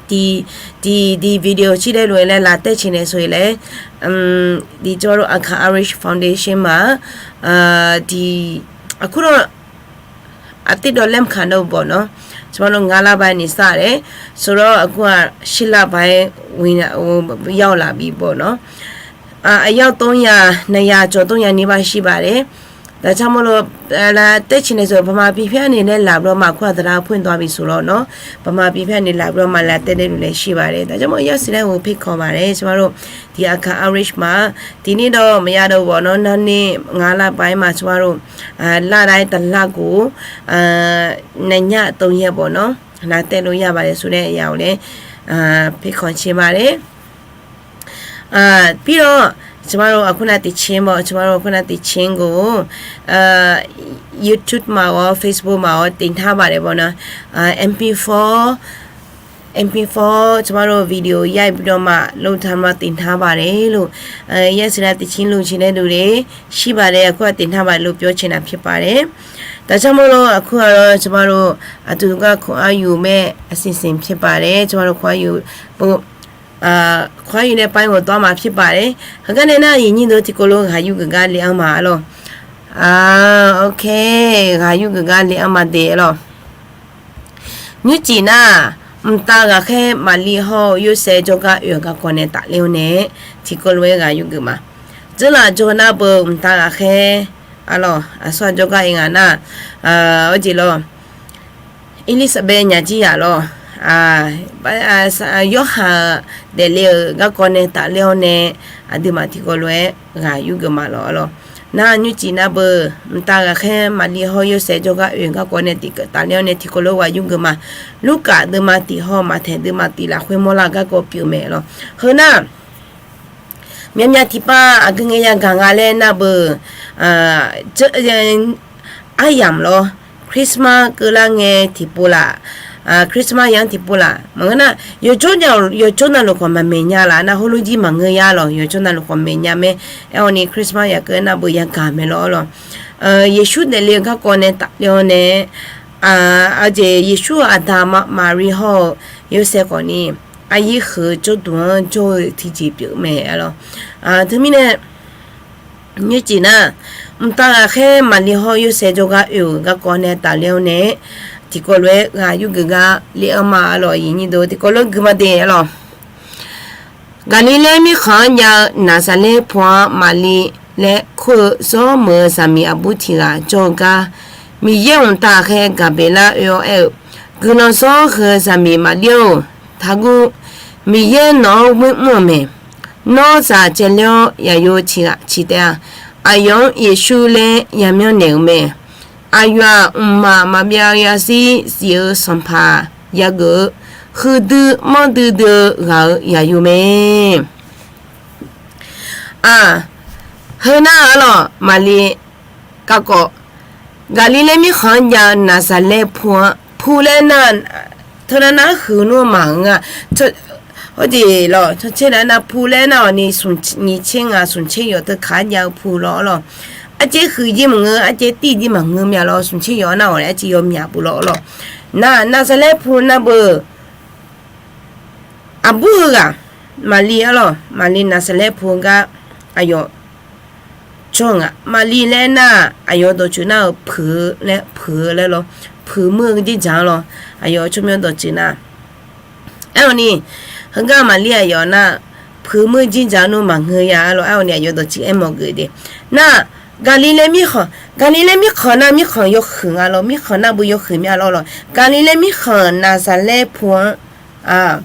ဒီ ဒီ ဒီ video ကြည့်တဲ့လူတွေလည်း လာတက်ချင်တယ်ဆိုရင်လည်း ဒီ ကျမတို့ Akha Irish Foundation မှာ အာ ဒီ အခုတော့ အသစ်တော့ လက်မခံတော့ဘူးပေါ့နော်. ကျမတို့ ငါးလပိုင်းနေစတယ်ဆိုတော့ အခုက ရှစ်လပိုင်း ဝင်လာ ဟို ရောက်လာပြီပေါ့နော်. အာ အယောက် သုံးရာ နှစ်ရာ ကျော် သုံးရာ နီးပါး ရှိပါတယ်. ဒါကြောင့်မို့လို့ လာတက်ချင်တယ်ဆို ဗမာပြည်ဖက်ကနေလည်း လာပြီးတော့မှ အခုက တံတားဖွင့်သွားပြီဆိုတော့နော် ဗမာပြည်ဖက်ကနေ လာပြီးတော့မှ လာတက်တဲ့လူလည်း ရှိပါတယ်. ဒါကြောင့်မို့ အယောက် ဆယ် ကို ဖိတ်ခေါ်ပါတယ် ကျမတို့ ဒီ Akha Irish မှာ ဒီနေ့တော့ မရတော့ဘူးပေါ့နော်. နောက်နေ့ ငါးလပိုင်းမှာ ကျမတို့ အာ လတိုင်းတစ်လကို အာ နှစ်ည သုံးရက်ပေါ့နော် လာတက်လို့ရပါတယ်ဆိုတဲ့အရာကိုလည်း အာ ဖိတ်ခေါ်ချင်ပါတယ်. အာ ပြီးတော့ ကျမတို့ အခုန သီချင်းပေါ့ ကျမတို့ အခုန သီချင်းကို အာ YouTube မှာရော Facebook မှာရော တင်ထားပါတယ်ပေါ့နော်. အာ MP four MP four ကျမတို့ video ရိုက်ပြီးတော့မှ လုပ်ထားမှ တင်ထားပါတယ်လို့ အဲ ရက်စင်တဲ့ သီချင်းလိုချင်တဲ့လူတွေ ရှိပါတယ် အခုက တင်ထားပါတယ်လို့ ပြောချင်တာဖြစ်ပါတယ်. ဒါကြောင့်မို့လို့ အခုကတော့ ကျမတို့ အတူတကွ ခွန်အားယူမဲ့ အစီအစဉ်ဖြစ်ပါတယ်. ကျမတို့ ခွန်အားယူဖို့ အာ ခွန်အားယူတဲ့ဘက်ကို သွားမှာဖြစ်ပါတယ်. ဟကနဲ့ နား ယဉ်ကျေးသူ ထီကိုလို ဂါယူကဂါ လင်အမ အလော အာ okay ဂါယူကဂါ လင်အမ တေ အလော Nymrcif nar, mqtav ghaqkhaer Maqlir hawr-eu Yorsaev jawrgar oe-eu garkawv nae tafler-awr nae, tiqkawv lof-aer ghaq yurgeuf ma. Dzeurlaf jawr nar beu mqtav ghaqkhaer, arlawq, aqsur-aq jawrgar oe ngaq nar, arjeq lawr, Erlirsaqbaev nyaf jir yaf lawr, Yorhaq-euq daefle-euq garkawv nae tafler-awr nae, aqduimaf tiqkawv lof-aer ghaq yurgeuf ma lawq, arlawq. Nar nymrcif nar beu, mqtav ghaqkhaer Maqli hawr Yorsaev jawrgar oe-eu garkawv nae tiqkawv tafler-awr nae tiqkawv lof ghaq yurgeuf ma. Lurkaf deuvma tiq hawr, Maqtaeq deuvma tiq lafkhoer mawrlar-eu garkawv pyeuf mae lawr. Heu nar, myavmyav tiqpav aqgeu ngae yagaq nga laer nar beu, aryamq lawr, Christmas keuvlar ngae tiqpov laf, Christmas ya-anr tiqpov laf maqngeur nar, yawqjawr navluf khawf maqmaeq nya laf nar, heulof jir maqngeur ya lawq, yawqjawr navluf khawf maeq nya mae. Aerkhawf ni Christmas ya keuv nar beu yagaq mae lawr lawq. Yeqsur daefle-eu garkawv nae tafler-awr nae, aqjeq Yeqsur-euq aqda Maqri hawr-eu Yorsaev khawf ni, aqyir huiq-eu jawrduq-anr jawr-eu tiqjeq pyeuf mae lawr. Teumirnae, nymrcif nar, mqtav ghaqkhaer Maqli hawr Yorsaev jawrgar oe-euq garkawv nae tafler-awr nae, tiqkawv lof-aer ghaq yurgeuf gar ler-anr ma lawq, aqyuif aqnyir deuq tiqkawv lof-aer gui ma de lawq. Gaqliqlaer mirkhanq-anr jav-eu Naqsaqlaer pu-anr Maqli laer kur-eu zawr meuq-eu zaqmiq aqbur tiq ghaq jawr-eu gar, Miqyaer mqtav khaer Gaqbeqlar oe-awr aer-eu, Guiqlanq zawr heu-eu zaqmiq Maqlir-or, taqguv. Miqyaer nawq-anr ghoer mr-euq mae. Nawr zaq caevler-awr yaqyo tiq ghaq ciq taef-a. Aqyawf-anr Yeqsur laer yamyanr naeq-euq mae. Aqyawf-aq, mqmaq maqbyav-eu yashir zif-eu sanqpaq yageuf-eu, huiqdui manrdui dui-eu ghaq-euq yaqyo mae. Aq, heu nar-aq lawq, Maqli kakawv, Gaqliqlaer mirkhanq-anr jav-eu Naqsaqlaer pu-anr, pu laer nar, teunav nar huiq nmr maqngeur-a. Hawjeq lawq, cancaer nar pu laer nar-awq ni, nyiq tser ngaq smq tser yawf teu kaq-anr jav-eu pu lawq-awr lawq. Arcaev huiq jir maqngeur, arcaev tiv jir maqngeur myav lawq, smq tser yawf nar-awq laer arcaev yawmyaq puq lawq-awr lawq. Nar, Naqsaqlaer pu nar beu, aqbur heughaq, Maqli-awr lawq, Maqli Naqsaqlaer pu-eu gar aqyawf tsawrhaq nga. Maqli laer nar, aqyawf dawqtsuif nar-euq puiq-eu laer, puiq-eu laer lawr, puiq meur-eu jirdzaq-anr lawr, aqyawf tsawrmyanr dawqtsuif nar. Aerkhawf ni, heugar Maqli aqyawf nar, puiq meur-eu jirdzaq nmr maqngeur ya-a lawq. Aerkhawf ni aqyawf dawqtsuif aermawf geuf de. Nar, Gaqliqlaer mirkhanq, Gaqliqlaer mirkhanq nar mirkhanq yawhuiq nga lawr, mirkhanq nar beu yawhuiq myav lawr lawq. Gaqliqlaer mirkhanq Naqsaqlaer pu-anr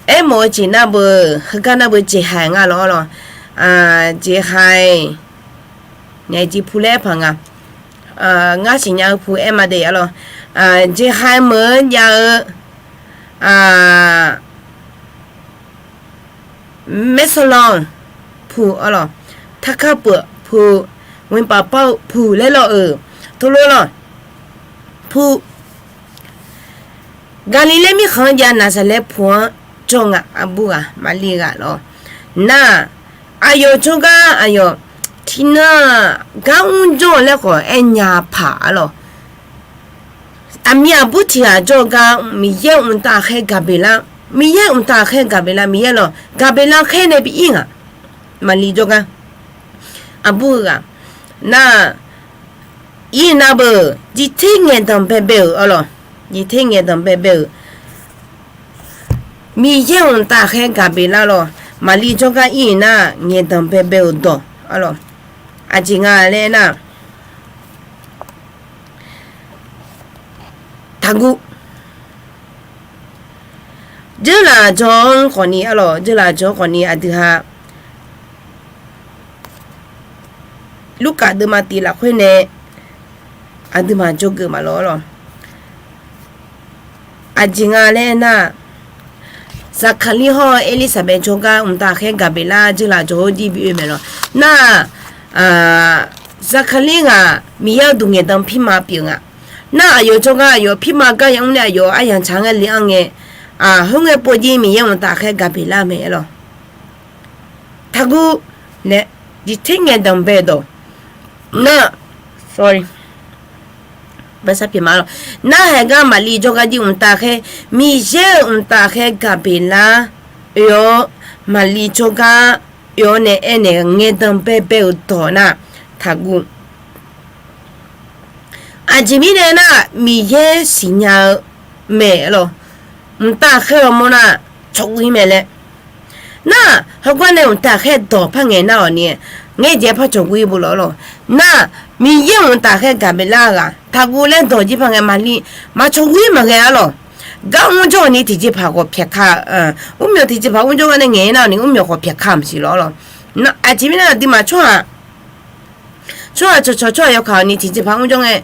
aermawf-eu jeq nar beu, heugar nar beu jeqhaiq nga lawr-awr lawq. Jeqhaiq, nyaeq jeq pu laer paq nga. Ngar siqnya-eu pu aer ma de-a lawq. Jeqhaiq meuq-anr jav-eu Maersaqlanq pu-awr lawq, Tarkar peuq pu, Winpaf pawr-eu pu laer lawr-euq, tov lor lawq. Pu, Gaqliqlaer mirkhanq-anr jav Naqsaqlaer pu-anr jawr nga, aqbur ghaq Maqli ghaq lawr. Nar, aqyawf jawrgar aqyawf tiqnan gar mr jawr-eu laer khawf aernya paq-a lawq. Aqmiq aqbur tiq ghaq jawr-eu gar Miqyaer mqtav khaer Gaqbeqlar, Miqyaer mqtav khaer Gaqbeqlar, Miqyaer lawq, Gaqbeqlar khaer nae bi ir ngaq. Maqli jawrgar aqbur heughaq nar, ir nar beu, jiqter ngaeqdanq baebae-euq-awr lawq, jiqter ngaeqdanq baebae-euq Miqyaer mqtav khaer Gaqbeqlar lawq, Maqli jawrgar ir-euq nar ngaeqdanq baebae-euq dawq-awr lawq. Aqjeq nga laer nar, taqguv. Dzeurlaf jawr-anr khawfni-awr lawq, dzeurlaf jawr-anr khawfni aqdui ha Lurkaf deuvma tiq lafkhoer nae aqduimaf jawrgeuf maqlawr-awr lawq. Aqjeq nga laer aernar, Zaqkaqlir hawr-eu Erlirsaqbaev jawrgar mqtav khaer Gaqbeqlar dzeurlaf jawr-anr jir bi oe maeq lawq. Nar, Zaqkaqlir ghaq Miqyaer-anr duq ngaeqdan pirma pyeuf nga. Nar aqyawf jawrgar aqyawf pirma gar yamr nae aqyawf aryamq tsaq-anr ghae le-anr ngae, khoerngae pov jir Miqyaer mqtav khaer Gaqbeqlar mae-awr lawq. Taqguv laer jiqter ngaeqdanq bae dawq. Nar, sorry, ba sar pyeuf ma lawq. Narhaq gar Maqli jawrgar jir mqtav khaer, Miqyaer-euq mqtav khaer Gaqbeqlar oe-awr, Maqli jawrgar oe-awr nae aernaeq ngaeqdanq baebae-euq dawq nar, taqguv. Aqjeq mirnae nar, Miqyaer siqnya-eu mae-awr lawq. Mqtav khaer-awr mawr nar, tsawqguv-ir mae laer. Nar, heugar nae mqtav khaer dawq par ngaeq nar-awq ni, ngaeq jeq par tsawqguv-ir bu lawr lawq. Nar, Miqyaer mqtav khaer Gaqbeqlar ghaq taqguv laer dawq jir par ngae Maqli, maq tsawqguv-ir maqghae-awr lawq. Gar mr jawr-awq ni tiqjeqpaq khawf pyaq ka, mrmyawq tiqjeqpaq mr jawr gar nae ngaeq-ir nar-awq ni mrmyawq khawf pyaq ka maqsiq lawr lawq. Nar, aqjeq mirnae aqduimaf tsawrhaq tsawrhaq cawqcawq tsawrhaq yawkaq-awq ni tiqjeqpaq mrjawr ngae,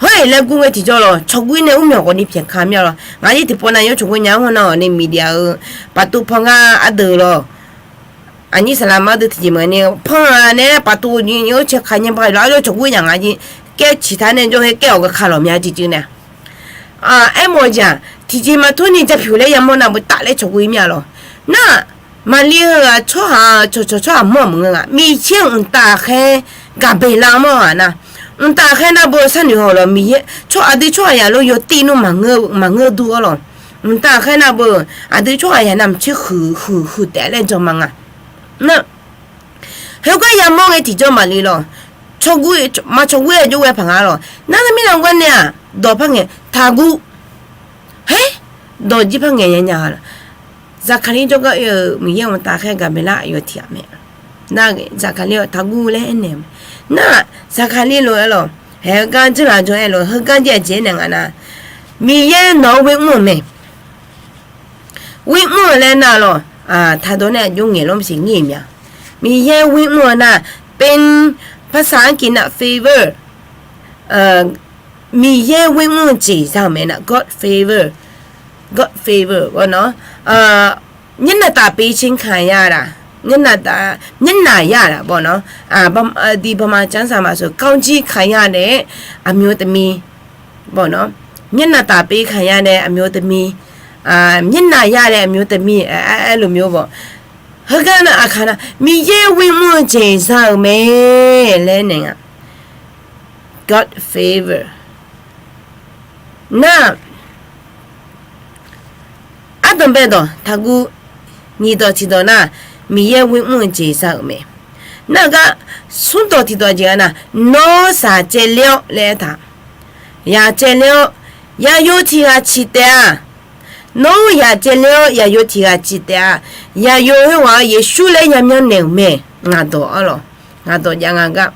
hawr-iq laer gur ngae tiqjawr lawq, cawqgur nae ur myawq ghawqni pyaeq ka mir-a lawq. Ngaq-ir tiqpawf nav yawr cawqgur nya-anr hawr nar-awq ni media-euq paqtuv paw ngar ardeuq lawq. Aqnyir saqlaq ma ardeuv tiqjeq maqni panr-a nae paqtuv ni yawr cae ka nyaer ba-iq lawq, aqyawf cawqgur yaq ngaq-ir kaer ciqtar nae jawr-aer kaer-awq geuka lawq mya ciqcuiv nae aermawf-eu jeq-aq, tiqjeq maqtur ni japyuq laer yamawr navbeuq taf laer cawqgur-ir mir-a lawq. Nar-aq, Maqlir heughaq tsawrhaq cawqcawq tsawrhaq mawr-aq maqngeur nga. Miqyaer mqtav khaer gaqbeqlar mawr-aq nar, mqtav khaer nar beu sharnoeq haw-eu lawq. Miqyaer tsawr aqdui tsawrhaqzaq lof yawtiv nmr maqngeur dur-awr lawq. Mqtav khaer nar beu aqdui tsawrhaqzaq navmaqtser huiq huiq huiq taef laer jan ma nga. Nar heugar yamawr ngae tiqjawr maqli lawq. Cawqgur, maqcawqgur-aer jov ghae paq nga lawq. Nar mirnae gar nae-aq, dawq par ngae taqguv. Haer, dawq jir par ngae nya nya-a lawq. Zaqkaqlir jawrgar oe-euq Miqyaer mqtav khaer gaqbeqlar aqyawf tiq ghaq mae. Nar, Zaqkaqlir-awr taqguv laer aernaeq-eu mae. Nar, Zaqkaqlir lof-aer lawq, haeq heugar dzeurlaf jawr-aer lawq, heugar jaev-aer jeq aernaeq nga nar, Miqyaer nawq-anr ghoer mr-euq mae. Ghoer mr-eu laer nar lawq, taqdawq nae aqjox ngaeq lawr maqsiq ngir-euq mya. Miqyaer ghoer mr-eu nar, เป็นภาษาอังกฤษนะ favor. Miqyaer ghoer mr-eu jeq za-euq mae nar, God favor, God favor bawq nawr, မျက်နှာသာပေးခြင်းခံရတာ, မျက်နှာသာ, မျက်နှာသာရတာ bawq nawr, ဒီဗမာကျမ်းစာမှာဆို ကောင်းချီးခံရတဲ့ အမျိုးသမီး bawq nawr, မျက်နှာသာပေးခံရတဲ့ အမျိုးသမီး, မျက်နှာရတဲ့ အမျိုးသမီး, အဲလိုမျိုး bawq. Heugar nar aqkaq nar, Miqyaer ghoer mr-eu jeq za-euq mae laer naeq nga. God favor. Nar, ardanq bae dawq taqguv, nyiq dawq tiq dawq nar, Miqyaer ghoer mr-eu jeq za-euq mae. Nar gar, smr dawq tiq dawq jeq-a nar, nawr zaq caevler-awr laer aertaq. Yaq caevler-awr, yaqyo tiq ghaq ciq taef-a. Nawr yaq caevler-awr yaqyo tiq ghaq ciq taef-a. Yaqyo khoerghaq-anr Yeqsur laer yamyanr naeq-euq mae. Ngaq dawq-awr lawq, ngaq dawq jav nga gar.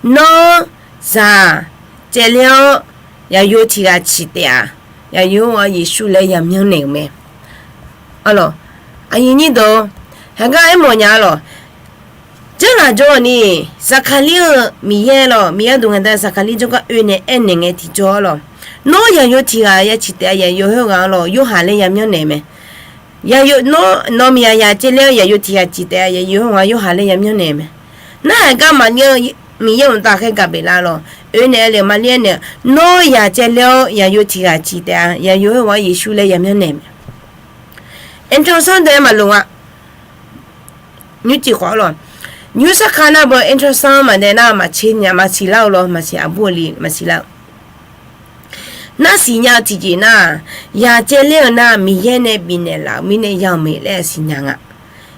Nawr zaq caevler-awr yaqyo tiq ghaq ciq taef-a. Yaqyo-anr Yeqsur laer yamyanr naeq-euq mae. Arlawq, aqyuif nyir deuq, haegar aermawf nya-a lawq. Dzeurlaf jawr-eu ni, Zaqkaqlir-eu Miqyaer lawq, Miqyaer dawq ngaeqda Zaqkaqlir jawrgar oe nae aernaeq ngae tiqjawr-awr lawq, nawr yaqyo tiq ghaq ya ciq taef-a. Yaqyo khoerghaq-anr lawq, Yorhaq laer yamyanr naeq mae. Yaqyo nawr, nawq miqyaq yaq caevler-awr yaqyo tiq ghaq ciq taef-a. Yaqyo khoerghaq-anr Yorhaq laer yamyanr naeq mae. Nar haegar maqlir-eu, Miqyaer mqtav khaer gaqbeqlar lawq, oe naeq aer le maqlir aer naeq, nawr yaq caevler-awr yaqyo tiq ghaq ciq taef-a. Yaqyo khoerghaq-anr Yeqsur laer yamyanr naeq mae. Introduction deuq-aer maqloq nga. Nymrcif khawf-awr lawq, nymr sarkar nar beu introduction maqdae nar maqtser nya maqsiq lar-eu lawq, maqsiq aqbur-eu li maqsiq lar-eu. Nar siqnya-eu tiqjeq nar, yaq caevler-eu nar Miqyaer nae bifnaeq laf-euq mirnae ya-euq mae laer siqnya nga.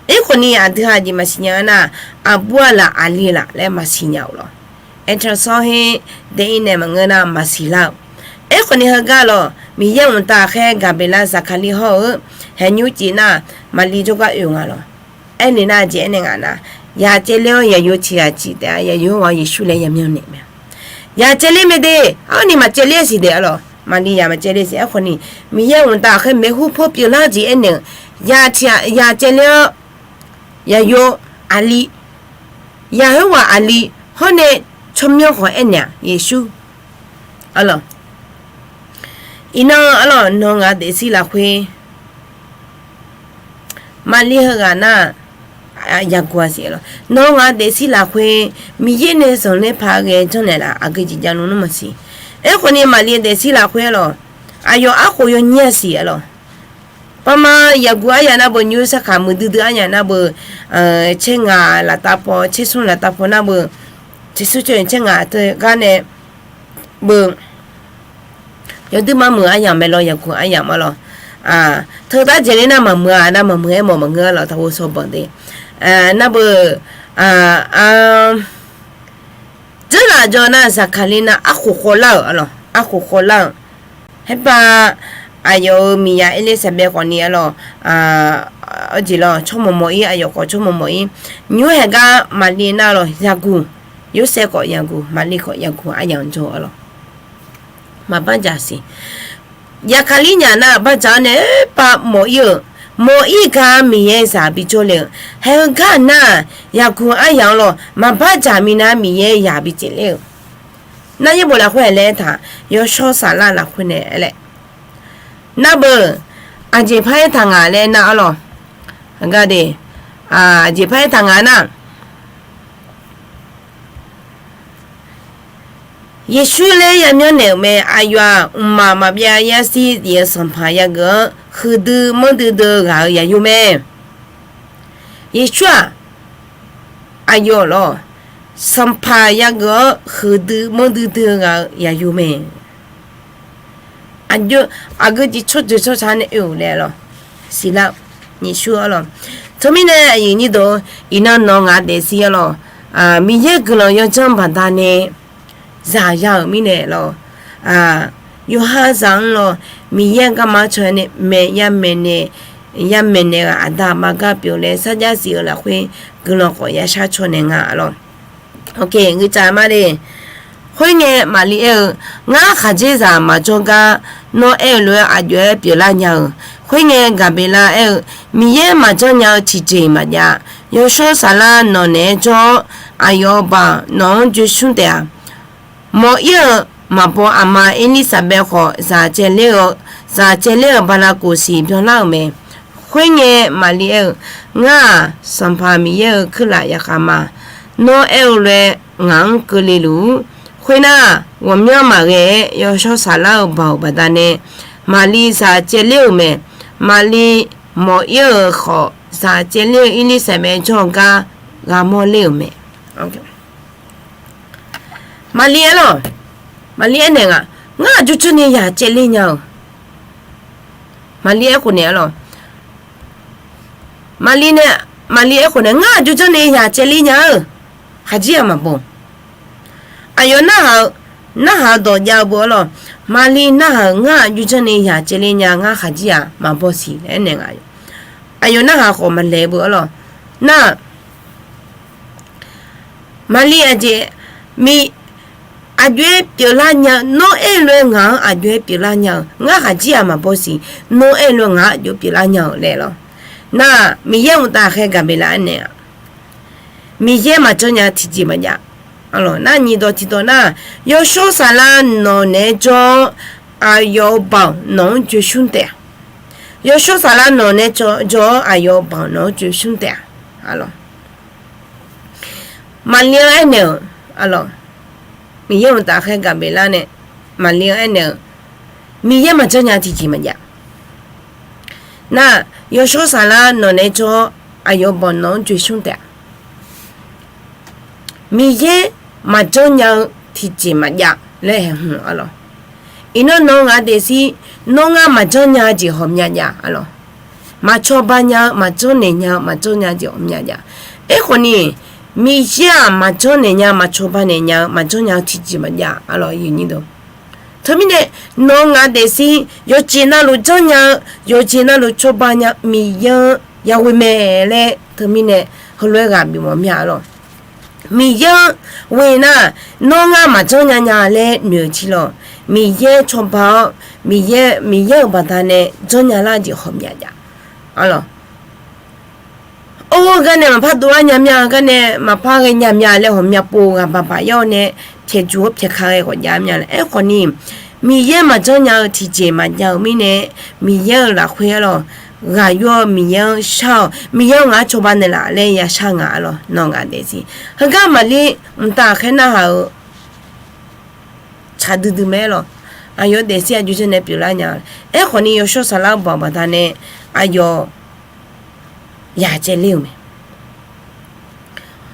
Aerkhawf ni aqdui-aq jeq maqsiq nya-eu nar, aqbur-a laf aqli laf laer maqsiq nya-euq lawq. Introduction her dae-ir nae maqngeur nar maqsiq lar-eu. Aerkhawf ni heugar lawq, Miqyaer mqtav khaer gaqbeqlar Zaqkaqlir hawr-eu, haeq nymrcif nar, maqli jawrgar oe nga lawq. Aernaeq nar jeq aernaeq nga nar, yaq caevler-awr yaqyo tiq ghaq ciq taef-a. Yaqyo khoerghaq-anr Yeqsur laer yamyanr naeq mae. Yaq caevler mae de, arni maqcaevler siq daef-a lawq. Maqli yaq maqcaevler siq. Aerkhawf ni, Miqyaer mqtav khaer maeqhu paw pyeuflar-eu jeq aernaeq-eu, yaq caevler-awr yaqyo aqli, yaq khoerghaq aqli, hawr nae tsawrmyanr khawf aernaeq-aq Yeqsur. Arlawq, iqnan arlawq nawr ngaq daefzir lafkhoer, maqli heughaq nar, yaqguq-a siq arlawq. Nawr ngaq daefzir lafkhoer Miqyaer nae zanqler paq-aer ghae janrnaeq laf aqgeu jeq javluf nmr maqsiq. Aerkhawf ni maqli daefzir lafkhoer arlawq, aqyawf arkhof yawnyir-a siq arlawq. Pama yaqguq aryamq nar beu, nymr sarkaq muiqdui dui aryamq nar beu, tser ngaq laftav paw, tser smr laftav paw nar beu, tser smr tser ngaq teugar nae beu, yawduir mar muiq aryamq mae lawq, yaqguq aryamq ma lawq. Teutar jeq ler nar maqmuiq-a nar maqmuiq-aer mawf maqngeur-a lawq, taqghovshaw banq de. Nar beu, dzeurlaf jawr nar Zaqkaqlir nar arkhof khawvlar-euq arlawq, arkhof khawvlar-euq. Khaerpav, aqyawf-euq miqyaq Erlersaqbaev khawfni arlawq, arjeq lawq tsawrmawq mawq-ir, aqyawf khawf tsawrmawq mawq-ir. Nymr haeqgar maqli nar lawq yaqguq, Yorsaev khawf yaqguq, maqli khawf yaqguq aryamq jawr arlawq. Maqbar dzaq siq. Zaqkaqlir nyaf nar bardzaq-awr nae pav mawf-ir-euq, Mawq-ir gaq-a Miqyaer zaq bijawr le-euq. Haeq heugar nar-aq, yaqguq aryaq-anr lawr maqbar dzaq minav-a Miqyaer zaq bicaev ler-euq. Nar yaerbof lafkhoer-aer laer taq, Yawshawr Saflar lafkhoer nae aer laer, nar beu, aqjeq par-aer taq ngaq laer nar-awr lawr, aqgade, aqjeq par-aer taq ngaq nar, Yeqsur laer yamyanr naeq-euq mae. Aqyawf-aq, mqmaq maqbyav yarsir zif-eu sanqpaq yageuf-anr huiqdui manrdui dui-eu ghaq-euq yaqyo mae. Yeqsur-aq, aqyawf lawr, sanqpaq yageuf-anr huiqdui manrdui dui-eu ghaq-euq yaqyo mae. Aqgeu jeq tsawrjeuq tsawrca nae oe-euq laer lawr, siqlar-eu Yeqsur-anr lawr. Teumirnae aqyuif nyir deuq, iqnan nawq ngaq daefzir-anr lawr, Miqyaer guiqlanq yawdzanr baqdanae zaq ya-euq mirnae lawr, yawqha zaq-anr lawr, Miqyaer garma-anr caw nae maeq yamaeq nae, yamaeq naeq-aq aqda aqma gar pyeuf laer sarjax zif-eu lafkhoer guiqlanq khawf yashar caw naeq nga lawr. Ngeur cav ma le. Khoerngae Maqli aer-eu, Ngar khaqdzerzaq maqjawr gar nawr aer-eu lof-aer aqjox-aer pyeuflar nya-euq. Khoerngae Gaqbeqlar aer-eu, Miqyaer maqjanr nya-eu tiqjeq maqjav. Yawshawr Saflar nawq naeq-aer jawr-awr, aqyawf-euq baoq nawq-anr joesmr taef-a. Mawq-ir-eu maqbaw aqma Erlirsaqbaev khawf, zaq caevler-eu, zaq caevler-euq bala kof siq byanlar-euq mae. Khoerngae Maqli aer-eu, Ngar-aq, Sanqpaq Miqyaer-euq kuirlaf yaqkhav ma. Nawr aer-eu lof-aer ngaq-anr keuvle luf-ur. Khoernar, ghawqmyanr maqghae-aer Yawshawr Saflar-euq baoq baqdanae Maqli zaq caevler-euq mae. Maqli mawq-ir-euq khawf, zaq caevler-eu Erlirsaqbaev jawr-eu gar ghaq mawrler-euq mae. Maqli aer lawr, Maqli aernaeq nga, Ngar aqjox janrnae yaq caevler nya-euq. Maqli aerkhof naeq-a lawr, Maqli nae, Maqli aerkhof nae, Ngar aqjox janrnae yaq caevler nya-eu, khaqjir-aq maqbaw. Aqyawf narhaq-eu, narhaq-eu dawq jav-eu beu-awr lawr, Maqli narhaq-euq, Ngar aqjox janrnae yaq caevler nya, ngar khaqjir-aq maqbaw siq laer aernaeq nga. Aqyawf narhaq khawf maqlaeq beu-awr lawr, nar Maqli aqjeq, mi, aqjox-aer pyeuflar nya-eu, nawr aer-eu lof-aer ngaq-anr aqjox-aer pyeuflar nya-euq, ngar khaqjir-aq maqbaw siq, nawr aer-eu lof-aer ngaq-anr aqjox pyeuflar nya-euq laer lawr. Nar, Miqyaer mqtav khaer Gaqbeqlar aernaeq-a, Miqyaer maqjanr nya tiqjeq maqjav. Nar nyiq dawq tiq dawq nar, Yawshawr Saflar nawq naeq-aer jawr-awr, aqyawf-euq baoq nawq-anr joesmr taef-a. Yawshawr Saflar nawq naeq-aer jawr-awr, aqyawf-euq baoq nawq-anr joesmr taef-a. Maqli-anr aernaeq-euq, Miqyaer mqtav khaer Gaqbeqlar nae Maqli-anr aernaeq-euq, Miqyaer maqjanr nya tiqjeq maqjav. Nar, Yawshawr Saflar nawq naeq-aer jawr-awr, aqyawf-euq baoq nawq-anr joesmr taef-a. Miqyaer maqjanr nya-eu tiqjeq maqjav laer haeq hmq-a lawr. Iqnan nawq ngaq daefzir, nawr ngar maqjanr nya-eu jeq ghawqmya jav-a lawr. Maqcawba nya-eu, maqjanr naeq nya-eu, maqjanr nya-eu jeq ghawqmya jav. Aerkhawf ni, Miqyaer-aq maqjanr naeq nya, maqcawba naeq nya-eu, maqjanr nya-eu tiqjeq maqjav-a lawr. Teumirnae, nawq ngaq daefzir yawqjeq navluf janrnya-eu, yawqjeq navluf cawba nya-eu Miqyaer-anr yaghoe mae laer teumirnae heulof-aer ghaq bimawf mya-a lawr. Miqyaer-anr ghoe nar, nawr ngar maqjanr nya nya laer noeq-eu jir lawr. Miqyaer cawba-awr, Miqyaer, Miqyaer-euq baqdanae janrnya lar-eu jeq ghawqmya jav-a lawr. Or, garnae maqpar dovlar nya mya, garnae maqpar ghae nya mya laer ghawqmya pov ghaq baq baq yawr nae pyaeqjuq-awr pyaeqka ghae ghawqjav mya laer. Aerkhawf ni, Miqyaer maqjanr nya-eu tiqjeq maqjav-euq mirnae, Miqyaer-euq lafkhoer-a lawr, ghaq yur-awr Miqyaer-anr shar-awq. Miqyaer-anr ngaq-anr cawba naeqlaf laer yashar ngaq-a lawr. Nawq ngaq daefzir, heugar Maqlir mqtav khaer narhaq-eu tsaq duidui mae-aer lawr. Aqyawf daefzir aqjox janrnaeq pyeuflar nya. Aerkhawf ni, Yawshawr Saflar-eu baoq baqdanae aqyawf yaq caevler-euq mae.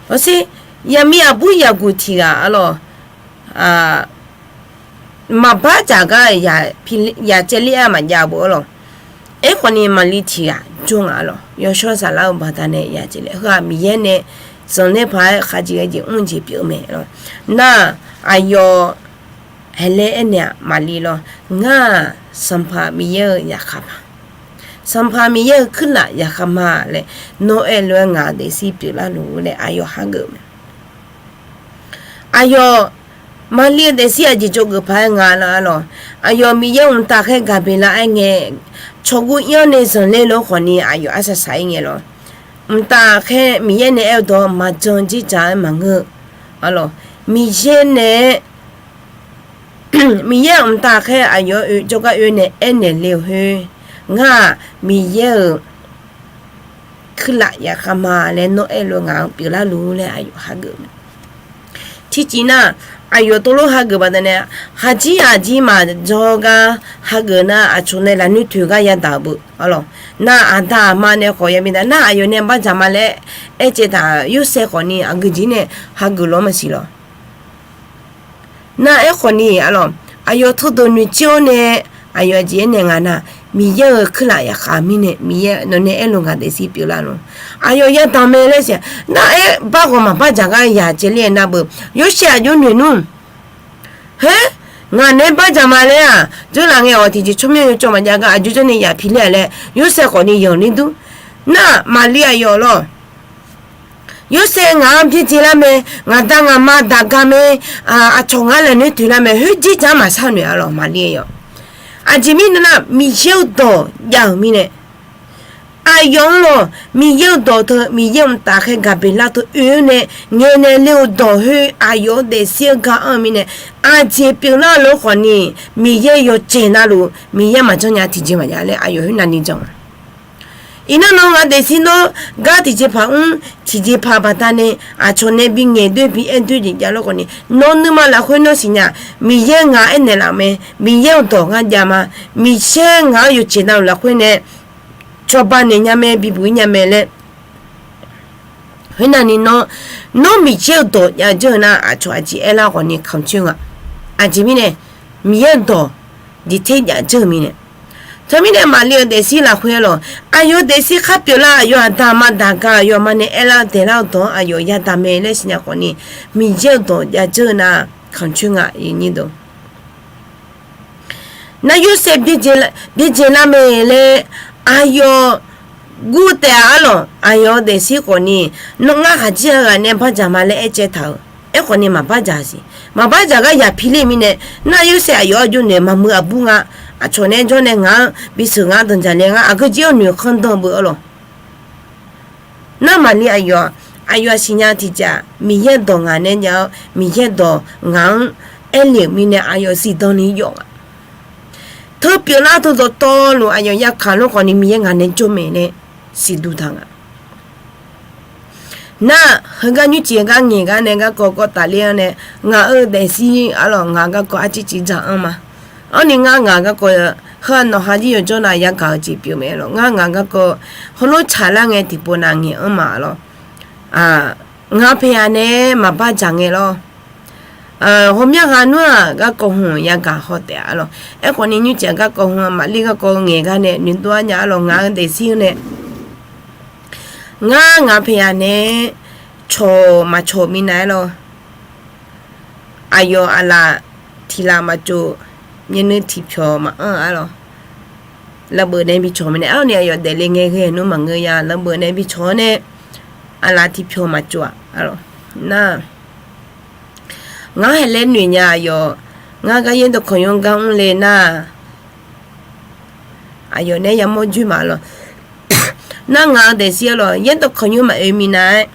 Awsir, yaqmiq aqbur yaqguq tiq ghaq-a lawr, maqbar dzaq gar yaq caevler-a maqjav-eu beu-a lawr. Aerkhawf ni, Maqlir tiq ghaq jawr ngaq-a lawr. Yawshawr Saflar-eu baqdanae yaq caevler, heu-aq Miqyaer nae zanqler paq-aer khaqjeq ghae jeq mr jeq pyeuf-eu mae lawr. Nar, aqyawf haeqlaer aernaeq-aq, Maqlir lawr, ngar-aq Sanqpaq Miqyaer-euq zaqkhav ma. Sanqpaq Miqyaer-euq kuirlaf zaqkhav ma laer, nawr aer-eu lof-aer ngaq daefzir pyeuflar luf-ur laer aqyawf hageuf-eu mae. Aqyawf Maqlir-eu daefzir aqjeq dzawgeuf paq-aer nga lar-a lawr. Aqyawf Miqyaer mqtav khaer Gaqbeqlar aer ngae, cawqguv ir-anr nae zanqler lof khawfni aqyawf arsaq saq-ir ngae lawr. Mqtav khaer Miqyaer nae aer-eu dawq maqjan dzerdzaq-aer maqngeur. Arlawq, Miqyaer nae Miqyaer-euq mqtav khaer aqyawf-anr oe jawrgar oe nae aernaeq le-euq khoer, ngar-aq Miqyaer-euq kuirlaf yaqkhav ma laer nawr aerlof ngaq-anr pyeuflar luf laer aqyawf hageuf mae. Tiqcif nar, aqyawf tov lof hageuf baqdanae, khaqjir aqjir maqjawr gar hageuf nar, aqcawq nae lafnoer toeq gar yadaq-euq beu. Arlawq, nar aqda aqma nae khawf yami da nar, aqyawf nae bardzaq ma laer aercaev taq-euq Yorsaev khawfni aqgeu jeq nae hageuf lof-anr maqsiq lawq. Nar aerkhawfni arlawq, aqyawf teudeuq noeqtser-awr nae, aqyawf aqjeq aernaeq nga nar, Miqyaer-euq kuirlaf yaqkhav mirnae Miqyaer nawq nae aerlof ngaq daefzir pyeuflar lawr. Aqyawf yadaq mae laer siq-aq, nar aer bar ghawq maqbardzaq gar yaq caevler-aer nar beu, Yorsaev aqjox noeq nmr. Haer, ngaq nae bardzaq ma laer-aq, dzeurlaf ngae-awq tiqjeq tsawrmyanr yawcawv maqjav gar aqjox jawr nae yaq piler-a laer Yorsaev khawfni yanqler dur. Nar Maqlir aqyawf lawr, Yorsaev ngaq-anr byaerdzae lar mae, ngaq da ngaq ma daq ga mae, aqcawq ngar lafnoer toeq lar mae, khoer dzerdzaq maqshar noeq arlawq Maqlir aqyawf. Aqjeq mirnae nar, Miqyaer-euq dawq jav-euq mirnae, aqyawf-anr lawq Miqyaer-euq dawq teu Miqyaer-euq mqtav khaer gaqbeqlar teu oe-awr nae ngaeqnaeq le-euq dawq khoer aqyawf-euq daefzir-eu gar anr-eu mirnae, aqjeq pyeuflar lof khawfni Miqyaer yawcaev navluf Miqyaer maqjanr nya tiqjeq maqjav laer aqyawf khoer navni jan-a. Iqnan nawr ngaq daefzir nawr gar tiqjeqpaq mr, tiqjeqpaq baqdanae aqcawq nae bingaeq doer bi aer doer jeq javlof khawfni, nawr nuima lafkhoer nawr siqnya, Miqyaer ngaq aernaeq laf mae, Miqyaer-euq dawq ngar jav ma, Miqyaer ngaq-anr yawcaev navluf lafkhoer nae cawba naeq nya mae, bibuq-ir nya mae laer khoer navni nawr, nawr Miqyaer-euq dawq jav dzeur-eu nar, aqcawq aqjeq aerlar khawfni kamq coer nga. Aqjeq mirnae, Miqyaer-euq dawq diqter jav dzeur-eu mirnae. Teumirnae Maqlir-euq daefzir lafkhoer lawq, aqyawf-euq daefzir khar pyeuflar, aqyawf aqda aqma daq ga, aqyawf aqma nae aerlar daeqlar-eu dawq-anr aqyawf yadaq mae laer siqnya khawfni, Miqyaer-euq dawq jav dzeur-eu nar kamq coer nga. Nar Yorsaev byaerdzae lar mae laer aqyawf gur taef-a arlawq, aqyawf-euq daefzir khawfni, nawr ngar khaqjir-a ghaq nae bardzaq ma laer aercaev taq-euq. Aerkhawfni maqbardzaq siq, maqbardzaq gar yaq piler mirnae, nar Yorsaev aqyawf-anr jov naeq maqmuiq aqbur nga. Aqcawq nae jawr nae ngaq-anr bisheuq ngar danqdzaq le ngar aqgeu jir-awr noeq khanr dan beu arlawq. Nar Maqlir aqyawf, aqyawf siqnya tiqjeq-aq, Miqyaer dawq ngaq nae jav-awr Miqyaer dawq ngaq-anr aerle-euq mirnae aqyawf siqdan ni yawf nga. Teu pyeuflar teu dawqtawvluf aqyawf yakaq lof khawfni Miqyaer ngaq nae jawr mae laer siqduq taq nga. Nar heugar nymrcif gar ngaeq gar nae garkawv kawv tafler-anr nae, ngaq-euq daefzir arlawq ngaq garkawv arcif cif dzaq-anr ma. Arni ngar ngaq garkawv heu-aq nawq ha jir yawjawr nav yagaq-eu jeq pyeuf mae lawq. Ngar ngaq garkawv heulof tsaqlar ngae tiqpov nav ngaeq-anr ma lawq. Ngaq paeqyaq nae maqbardzaq ngae lawr. Ghawqmyanr ha nmr-aq garkawv hmq yagaq haw taef-a lawq. Aerkhawfni nymrcif garkawv hmq-aq Maqlir garkawv ngaeq gar nae noeqdov-ar nya-a lawq. Ngaq-euq daefzir-anr nae ngar ngaq paeqyaq nae cawq maqcawq minav-aer lawr. Aqyawf aqlaf tiq laf maqtsov, myavnuiv tiqpyawq maqanr-a lawr. Lafbeuf nae bi cawq minav-aer arni aqyawf daefle ngae ghae nmr maqngeur ya. Lafbeuf nae bi cawq-awr nae aqlaf tiqpyawq maqtsov-aq arlawq. Nar ngar haeq laer noeq nya aqyawf, ngar gar yaerdawq kawq nymr gar mrle nar aqyawf nae yamawr joer ma lawq. Nar ngaq-euq daefzir-a lawq, yaerdawq kawq nymr maqoe minav-aer,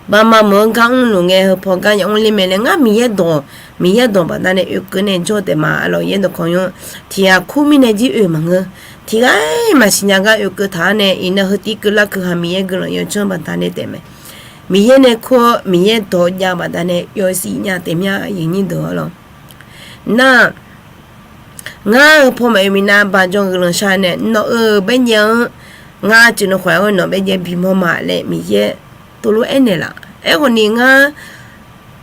baqmaf meuq-eu gar mrluf ngae heu paw gar yamr ler mae laer ngar Miqyaer dawq, Miqyaer dawq baqdanae oekeuv nae jawr taef ma-a lawq. Yaerdawq kawq nymr tiq ghaq kur mirnae jir oe maqngeur. Tiq ghaq-iq maqsiq nya gar oekeuv taq-awr nae iqnan heu tiv keuvlar keuv ha Miqyaer guiqlanq yawdzanr baqdanae taef mae. Miqyaer nae kur-awr Miqyaer dawq jav baqdanae yawsiq nya taef mya aqyuif nyir deuq-a lawq. Nar ngar heu paw maqoe minav baq jan guiqlanq shar nae nawq-euq baerjaev-anr ngar tsuif nuikhof-aer nawq baerjaev bimawr ma laer Miqyaer tov lof aernaeq laf. Aerkhawfni ngar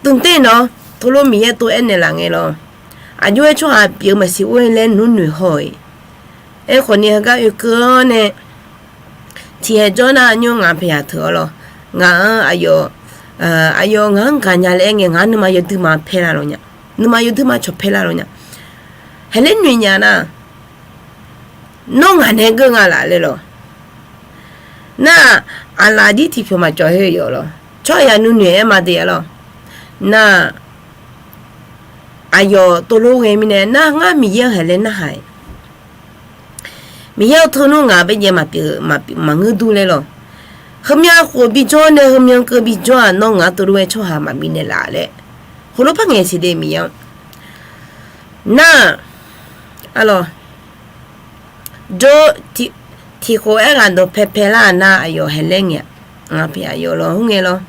tuvter nawr tov lof Miqyaer tov aernaeq laf ngae lawr. Aqjox-aer tsawrhaq pyeuf-eu maqsiq or-aer laer nmr noeq haw-iq. Aerkhawfni heugar oekeuv-awr nae tiqhaeq jawr nar nymr ngaq paeqyaq teu-a lawq. Ngaq-anr aqyawf, aqyawf ngaq-anr gaqnya laer aer ngae ngaq-anr nuima yawduima paer la lawq nya. Nuima yawduima cawq paer la lawq nya. Haeq laer noeq nya nar nawr ngaq nae geur nga laf laer lawq. Nar aqlaf jir tiqpyawq maqcawq heu yawf lawq. Tsawrhaq yaq nuinoeq-aer ma de-a lawq. Nar aqyawf tov lof ghae mirnae nar ngar Miqyaer-anr haeq laer narhaq-iq. Miqyaer-eu teu nmr ngaq baerjaev maqpyeuf maqngeur dur laer lawq. Heumyan khof bijawr nae heumyan keuv bijawr-aq, nawr ngaq-anr teulof-aer tsawrhaq maqbi naeqlaf laer heulof par ngaeq siq de Miqyaer-anr. Nar-aq, arlawq, jawr, tiqkhof aerghaq dawqpae pae lar-aq nar, aqyawf haeq laer ngae-a. Ngaq pyeuf aqyawf lawq, khoerngae lawr,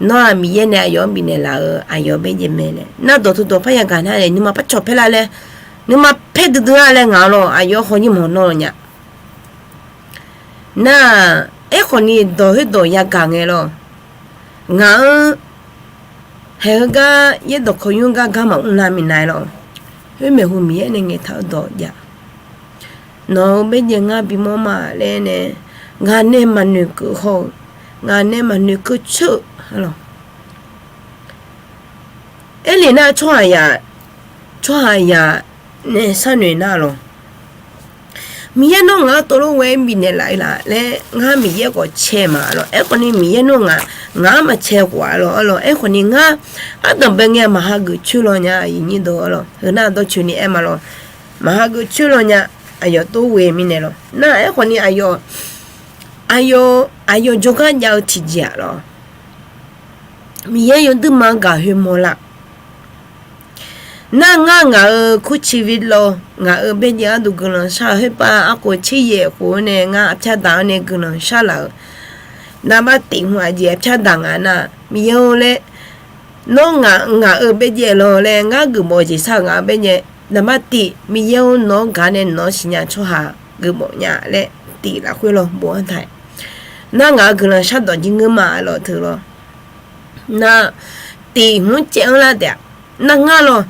nawr-aq Miqyaer nae aqyawf-anr bifnaeq laf-euq aqyawf baerjaev mae laer nar, dawqtawv dawqpar yagaq nar-aq, nuima par cawq paer lar laer, nuima paer duidui-a laer ngaq-anr lawq, aqyawf khawf nymr mawq nawr nya. Nar-aq, aerkhawf ni dawq khoerdawq yagaq ngae lawr, ngaq-anr haeq heugar yaerdawq kawq nymr gar gar maqmr lar minav lawr, khoermaeq hu Miqyaer nae ngaeqtaq-eu dawq jav. Nawq-euq baerjaev ngar bimawr ma laer nae, ngaq nae maqnoeq keuv haw-eu, ngaq nae maqnoeq keuv coer-eu lawq. Aerlef nar tsawrhaqzaq, tsawrhaqzaq nae sharnoeq nar lawq, Miqyaer nawr ngaq-anr teulof ghae-aer bifnaeq laf-eu laf laer ngar Miqyaer khawf cae ma lawq. Aerkhawf ni Miqyaer nawr ngaq, ngaq-anr maqcae khawf-a lawq, arlawq, aerkhawf ni ngar ardanqbae ngae maqhageuf coer law nya, iqnyir deuq-a lawq, heu nar dawrcoeni aer ma lawq, maqhageuf coer law nya. Aqyawf tov ghoe mirnae lawq nar, aerkhawf ni aqyawf, aqyawf jawrgar jav-eu tiqjeq-aq lawq, Miqyaer yawduirma gaq khoermawr lar. Nar ngar ngaq-euq kurciv lawr, ngaq-euq baerjaev gharduq guiqlanq shar-eu khoerpav arkhof tser yaef khof-anr nae ngar arpyar daq-anr nae guiqlanq shar laf-euq, naqbav tif hmq aqjeq arpyar daq nga nar, Miqyaer-or laer, nawr ngaq, ngaq-euq baerjaev lawr laer ngar geufmawf-eu jeq shar-eu ngaq-euq baerjaev, naqbav tif Miqyaer-or nawq-anr gaq nae nawq-anr siqnya tsawrhaq geufmawf nya laer tif lafkhoer lawr bofanr taq-aer, nar ngaq-euq guiqlanq shardawq jir ngeur ma lawr teu lawr. Nar, tif hmq-anr caev-anr lar taef-a. Nar ngar lawr,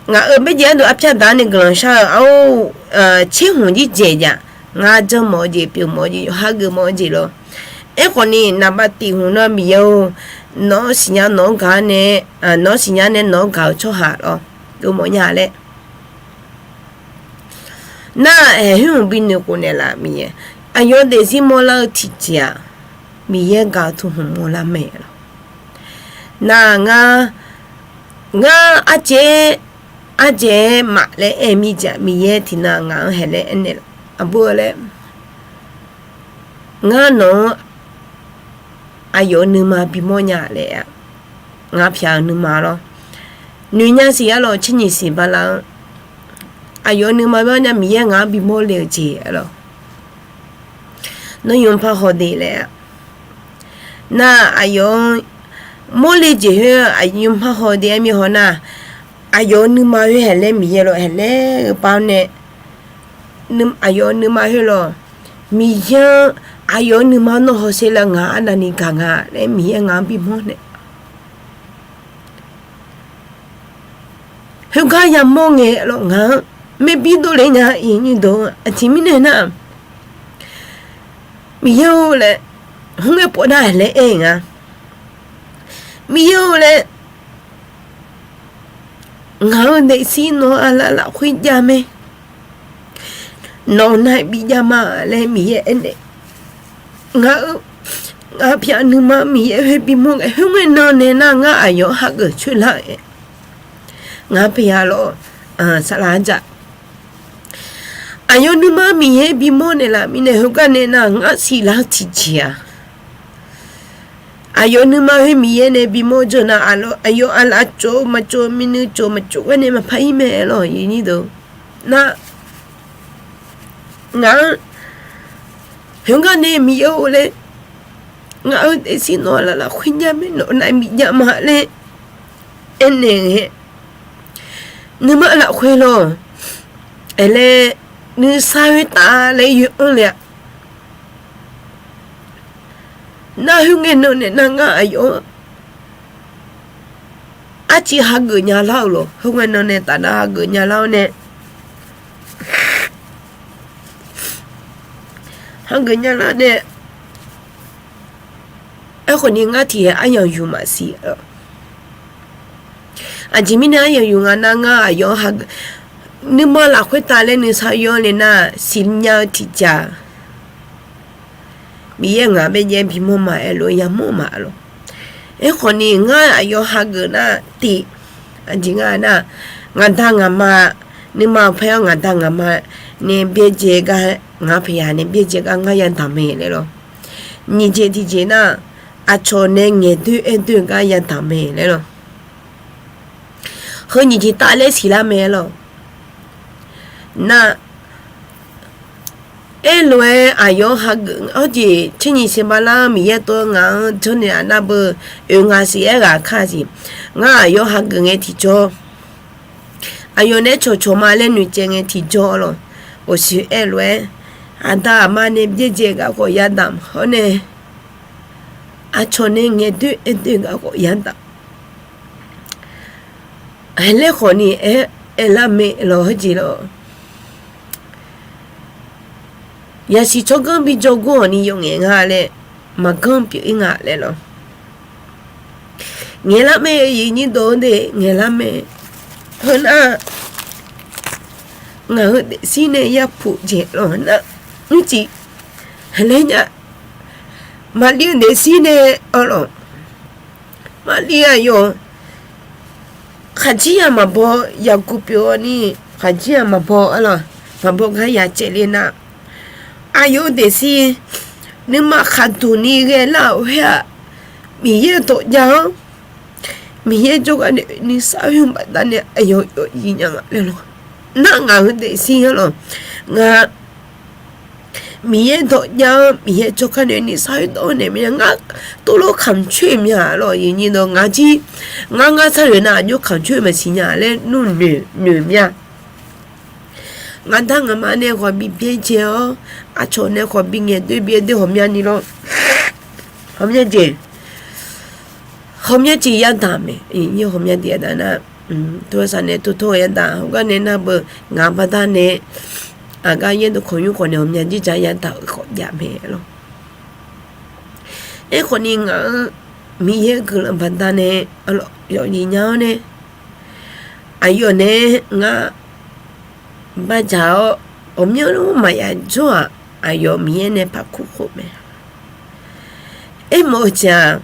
ngaq-euq baerjaev gharduq arpyar daq-anr nae guiqlanq shar-eu, ar, tser hmq jir dzaeq jaq, ngar janrmawf-eu jeq, pyeufmawf-eu jeq, yawqha geufmawf-eu jeq lawr. Aerkhawf ni naqbav tif hmq nar Miqyaer-or, nawq-anr siqnya nawq-anr gaq nae, nawq-anr siqnya nae nawq-anr gaq-eu tsawrhaq lawr, geufmawf nya laer. Nar-aq, aeqhmq binoeq khof naeqlaf Miqyaer, aqyawf daefzir mawrlar-eu tiqjeq-aq, Miqyaer gaq-eu tuq hmq mawrlar mae lawq. Nar-aq, ngar, ngar ardzaeq, ardzaeq-aer maf laer aer-eu mirjeq-aq, Miqyaer tiqnan ngaq-anr haeq laer aernaeq lawq, aqbur-eu laer, ngar nawq-anr aqyawf-euq nuima bimawr nya laer-a. Ngaq pyaq-euq nuima lawr, noeqnya siq-ar lawq, tser nyiq siq bala-anr aqyawf-euq nuima bimawr nya, Miqyaer ngaq-anr bimawr le-eu jeq-ar lawq, nawr yawpar haw de laer-a. Nar aqyawf-anr mawrle jeq khoer aqyawf yawpar haw de-aer mir haw nar, aqyawf-euq nuima khoer haeq laer Miqyaer lawr haeq laer-eu par-awr nae, aqyawf-euq nuima khoer lawr, Miqyaer-anr aqyawf-euq nuima nawr hawsher laer ngaq arnavni gaq nga laer Miqyaer ngaq-anr bimawr nae khoergar yamawr ngae lawr ngaq-anr maerbir dovle nya iqnyir deuq-anr. Aqjeq mirnae nar, Miqyaer-or laer, khoerngae pov nar-aq laer aer-eu nga, Miqyaer-or laer, ngaq-euq daefzir nawq-eu aqlaf lafkhoer jav mae. Nawq-eu nar-aer bijav ma laer Miqyaer aernaeq. Ngaq-eu, ngaq pyaq nuima Miqyaer khoer bimawr ngae, khoerngae nan nae nar ngar aqyawf-anr hageuf coer lar-aer ngaq-anr paya lawr, saqlaq-anr jaq. Aqyawf nuima Miqyaer bimawr naeqlaf mirnae heugar nae nar ngar siqlar-eu tiqjeq-aq, aqyawf nuima khoer Miqyaer nae bimawr-eu jawr nar, aqyawf aqlaf tsov-eu maqtsov, miqnuiv tsov-eu maqtsov gar nae maqpar ir mae lawr. Nar, ngaq-anr heugar nae Miqyaer-or laer, ngaq-euq daefzir nawq-eu aqlaf lafkhoer jav mae, nawq-eu nar-aer bijav ma laer aernaeq ngae, nuima lafkhoer lawr, aerlaer nuisar khoertav laer yoe-anr le-a. Nar khoerngae nan nae nar ngar aqyawf-anr arciv hageuf nya lar-euq lawr, khoerngae nan nae taf nar hageuf nya lar-awr nae, hageuf nya lar nae, aerkhawf ni ngar tiqkhaeq aryamq yuq maqsiq-a. Aqjeq mirnae aryamq yuq nga nar ngar aqyawf-anr hageuf, nuima lafkhoer tav laer nuisar yoe-anr le nar siqnya-eu tiqjaq Miqyaer ngaq baerjaev bimawr ma aerlof-aer yamawr ma lawr. Aerkhawf ni ngar aqyawf hageuf nar tif, aqjeq nga nar, ngaqda ngaqma, nuima paer-awr ngaqda ngaqma nae byaerdzae gar Ngaq-anr pyaeqya nae byaerdzae gar ngar yadaq mae laer lawr. Nyiq jeq tiqjeq nar, aqcawq nae ngaeqdoer aerdoer gar yadaq mae laer lawr. Heu nyiq jeq taf laer siqlar mae lawr. Nar, aerlof-aer aqyawf-anr hageuf, hawjeq tser nyiq saeqbalar Miqyaer tov ngaq-anr janrnaeq-aq nar beu, oeq ngaq siq-aer ghaq kar siq. Ngar aqyawf hageuf ngae tiqjawr, aqyawf nae cawqcawq ma laer noeqtsaev ngae tiqjawr lawr. Aqsur aerlof-aer, aqda aqma nae byaerdzae garkawv yadaq hawr nae, aqcawq nae ngaeqdoer aerdoer garkawv yadaq. Haeq laer khawfni aer, aerlar mae lawr hawjeq lawr. Yasiq tsawrganr bijawr gor-awq ni yawf ngaeq nga laer, maqganr pyeuf-ir nga laer lawr. Ngaeqlar mae, aqyuif aqnyir deuq-eu de, ngaeqlar mae. Heunar, ngaq-euq daefzir nae yapuq jeq lawr nar, nymrcif haeq laer nya. Maqli-eu daefzir nae, arlawq, Maqli aqyawf khaqjir yaq maqbaw, yaqguq pyeuf-awr ni, khaqjir yaq maqbaw, arlawq, maqbaw gar ya caevle nar, aqyawf-euq daefzir nuima khaqduq ni ghaelar-euq khoer-aq, Miqyaer dawq jav-anr, Miqyaer jawrgar nae nuisar oer-eu baqdanae aqyawf yawfzif nya nga laer lawr. Nar ngaq-euq daefzir-anr lawr, ngaq Miqyaer dawq jav-anr Miqyaer jawrgar nae nuisar oer dawr naeq mir-a, ngar tov lof kamq coer-eu mya lawr, aqyuif aqnyir deuq, ngaq jir, ngar ngar sar-euq nar aqjox kamq coer-eu maqsiq nya laer nmr noeq noeq mir-a. Ngaqda ngaqma nae khawf bi byaerdzae-awr, aqcawq nae khawf bi ngaeqdoer byaerdzae ghawqmyani lawr. Ghawqmya jeq, ghawqmya jeq yadaq mae, aqyuif aqnyir, ghawqmya jeq yadaq nar, tov-aer sar nae tov tov-eu yadaq hawgar nae nar beu, ngaq baqdanae, aqgar yaerdov kawq nymr khawf nae ghawqmya jirjaq yadaq-euq khawf jav mae lawr. Aerkhawfni ngaq-anr Miqyaer guiqlanq baqdanae, arlawq, yawfzif nya-awr nae, aqyawf nae ngar bajaq-awr, ghawqmyanr maqya jawr-aq, aqyawf Miqyaer nae parkur khof mae. Aermawf-eu jeq-aq,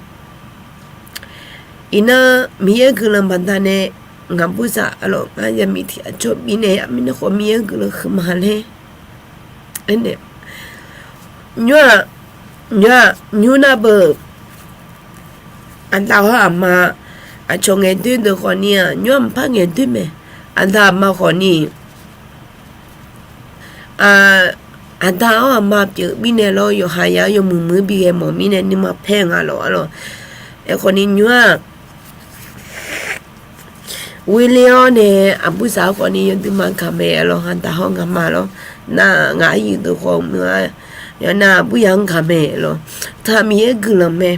iqnan Miqyaer guiqlanq baqdanae, ngaq burzaq, arlawq, ngar yamiq tiq ghaq jawr bifnaeq-a mirnae khawf Miqyaer guiqlanq huiqma laer aernaeq. Nymr-aq, nymr-aq, nymr nar beu, aqda hawr aqma, aqcawq ngaeqdoer deuq khawfni-aq, nymr-aq maqpar ngaeqdoer mae. Aqda aqma khawfni, aqda hawr aqma pyeuf mirnae lawr, yawqha ya-anr yawmuiq muiq-anr bighae mawf mirnae nuima paer-eu nga lawr, arlawq. Aerkhawfni nymr-aq, ghoele-awr nae, aqburzaq-awr khawfni yawduima gaq mae, arlawq, aqda hawr ngaqma lawr. Nar ngaq aqyuif deuq khawf meuq-a, yawqnar aqburyaq-anr gaq mae lawr. Teuhaq Miqyaer guiqlanq mae.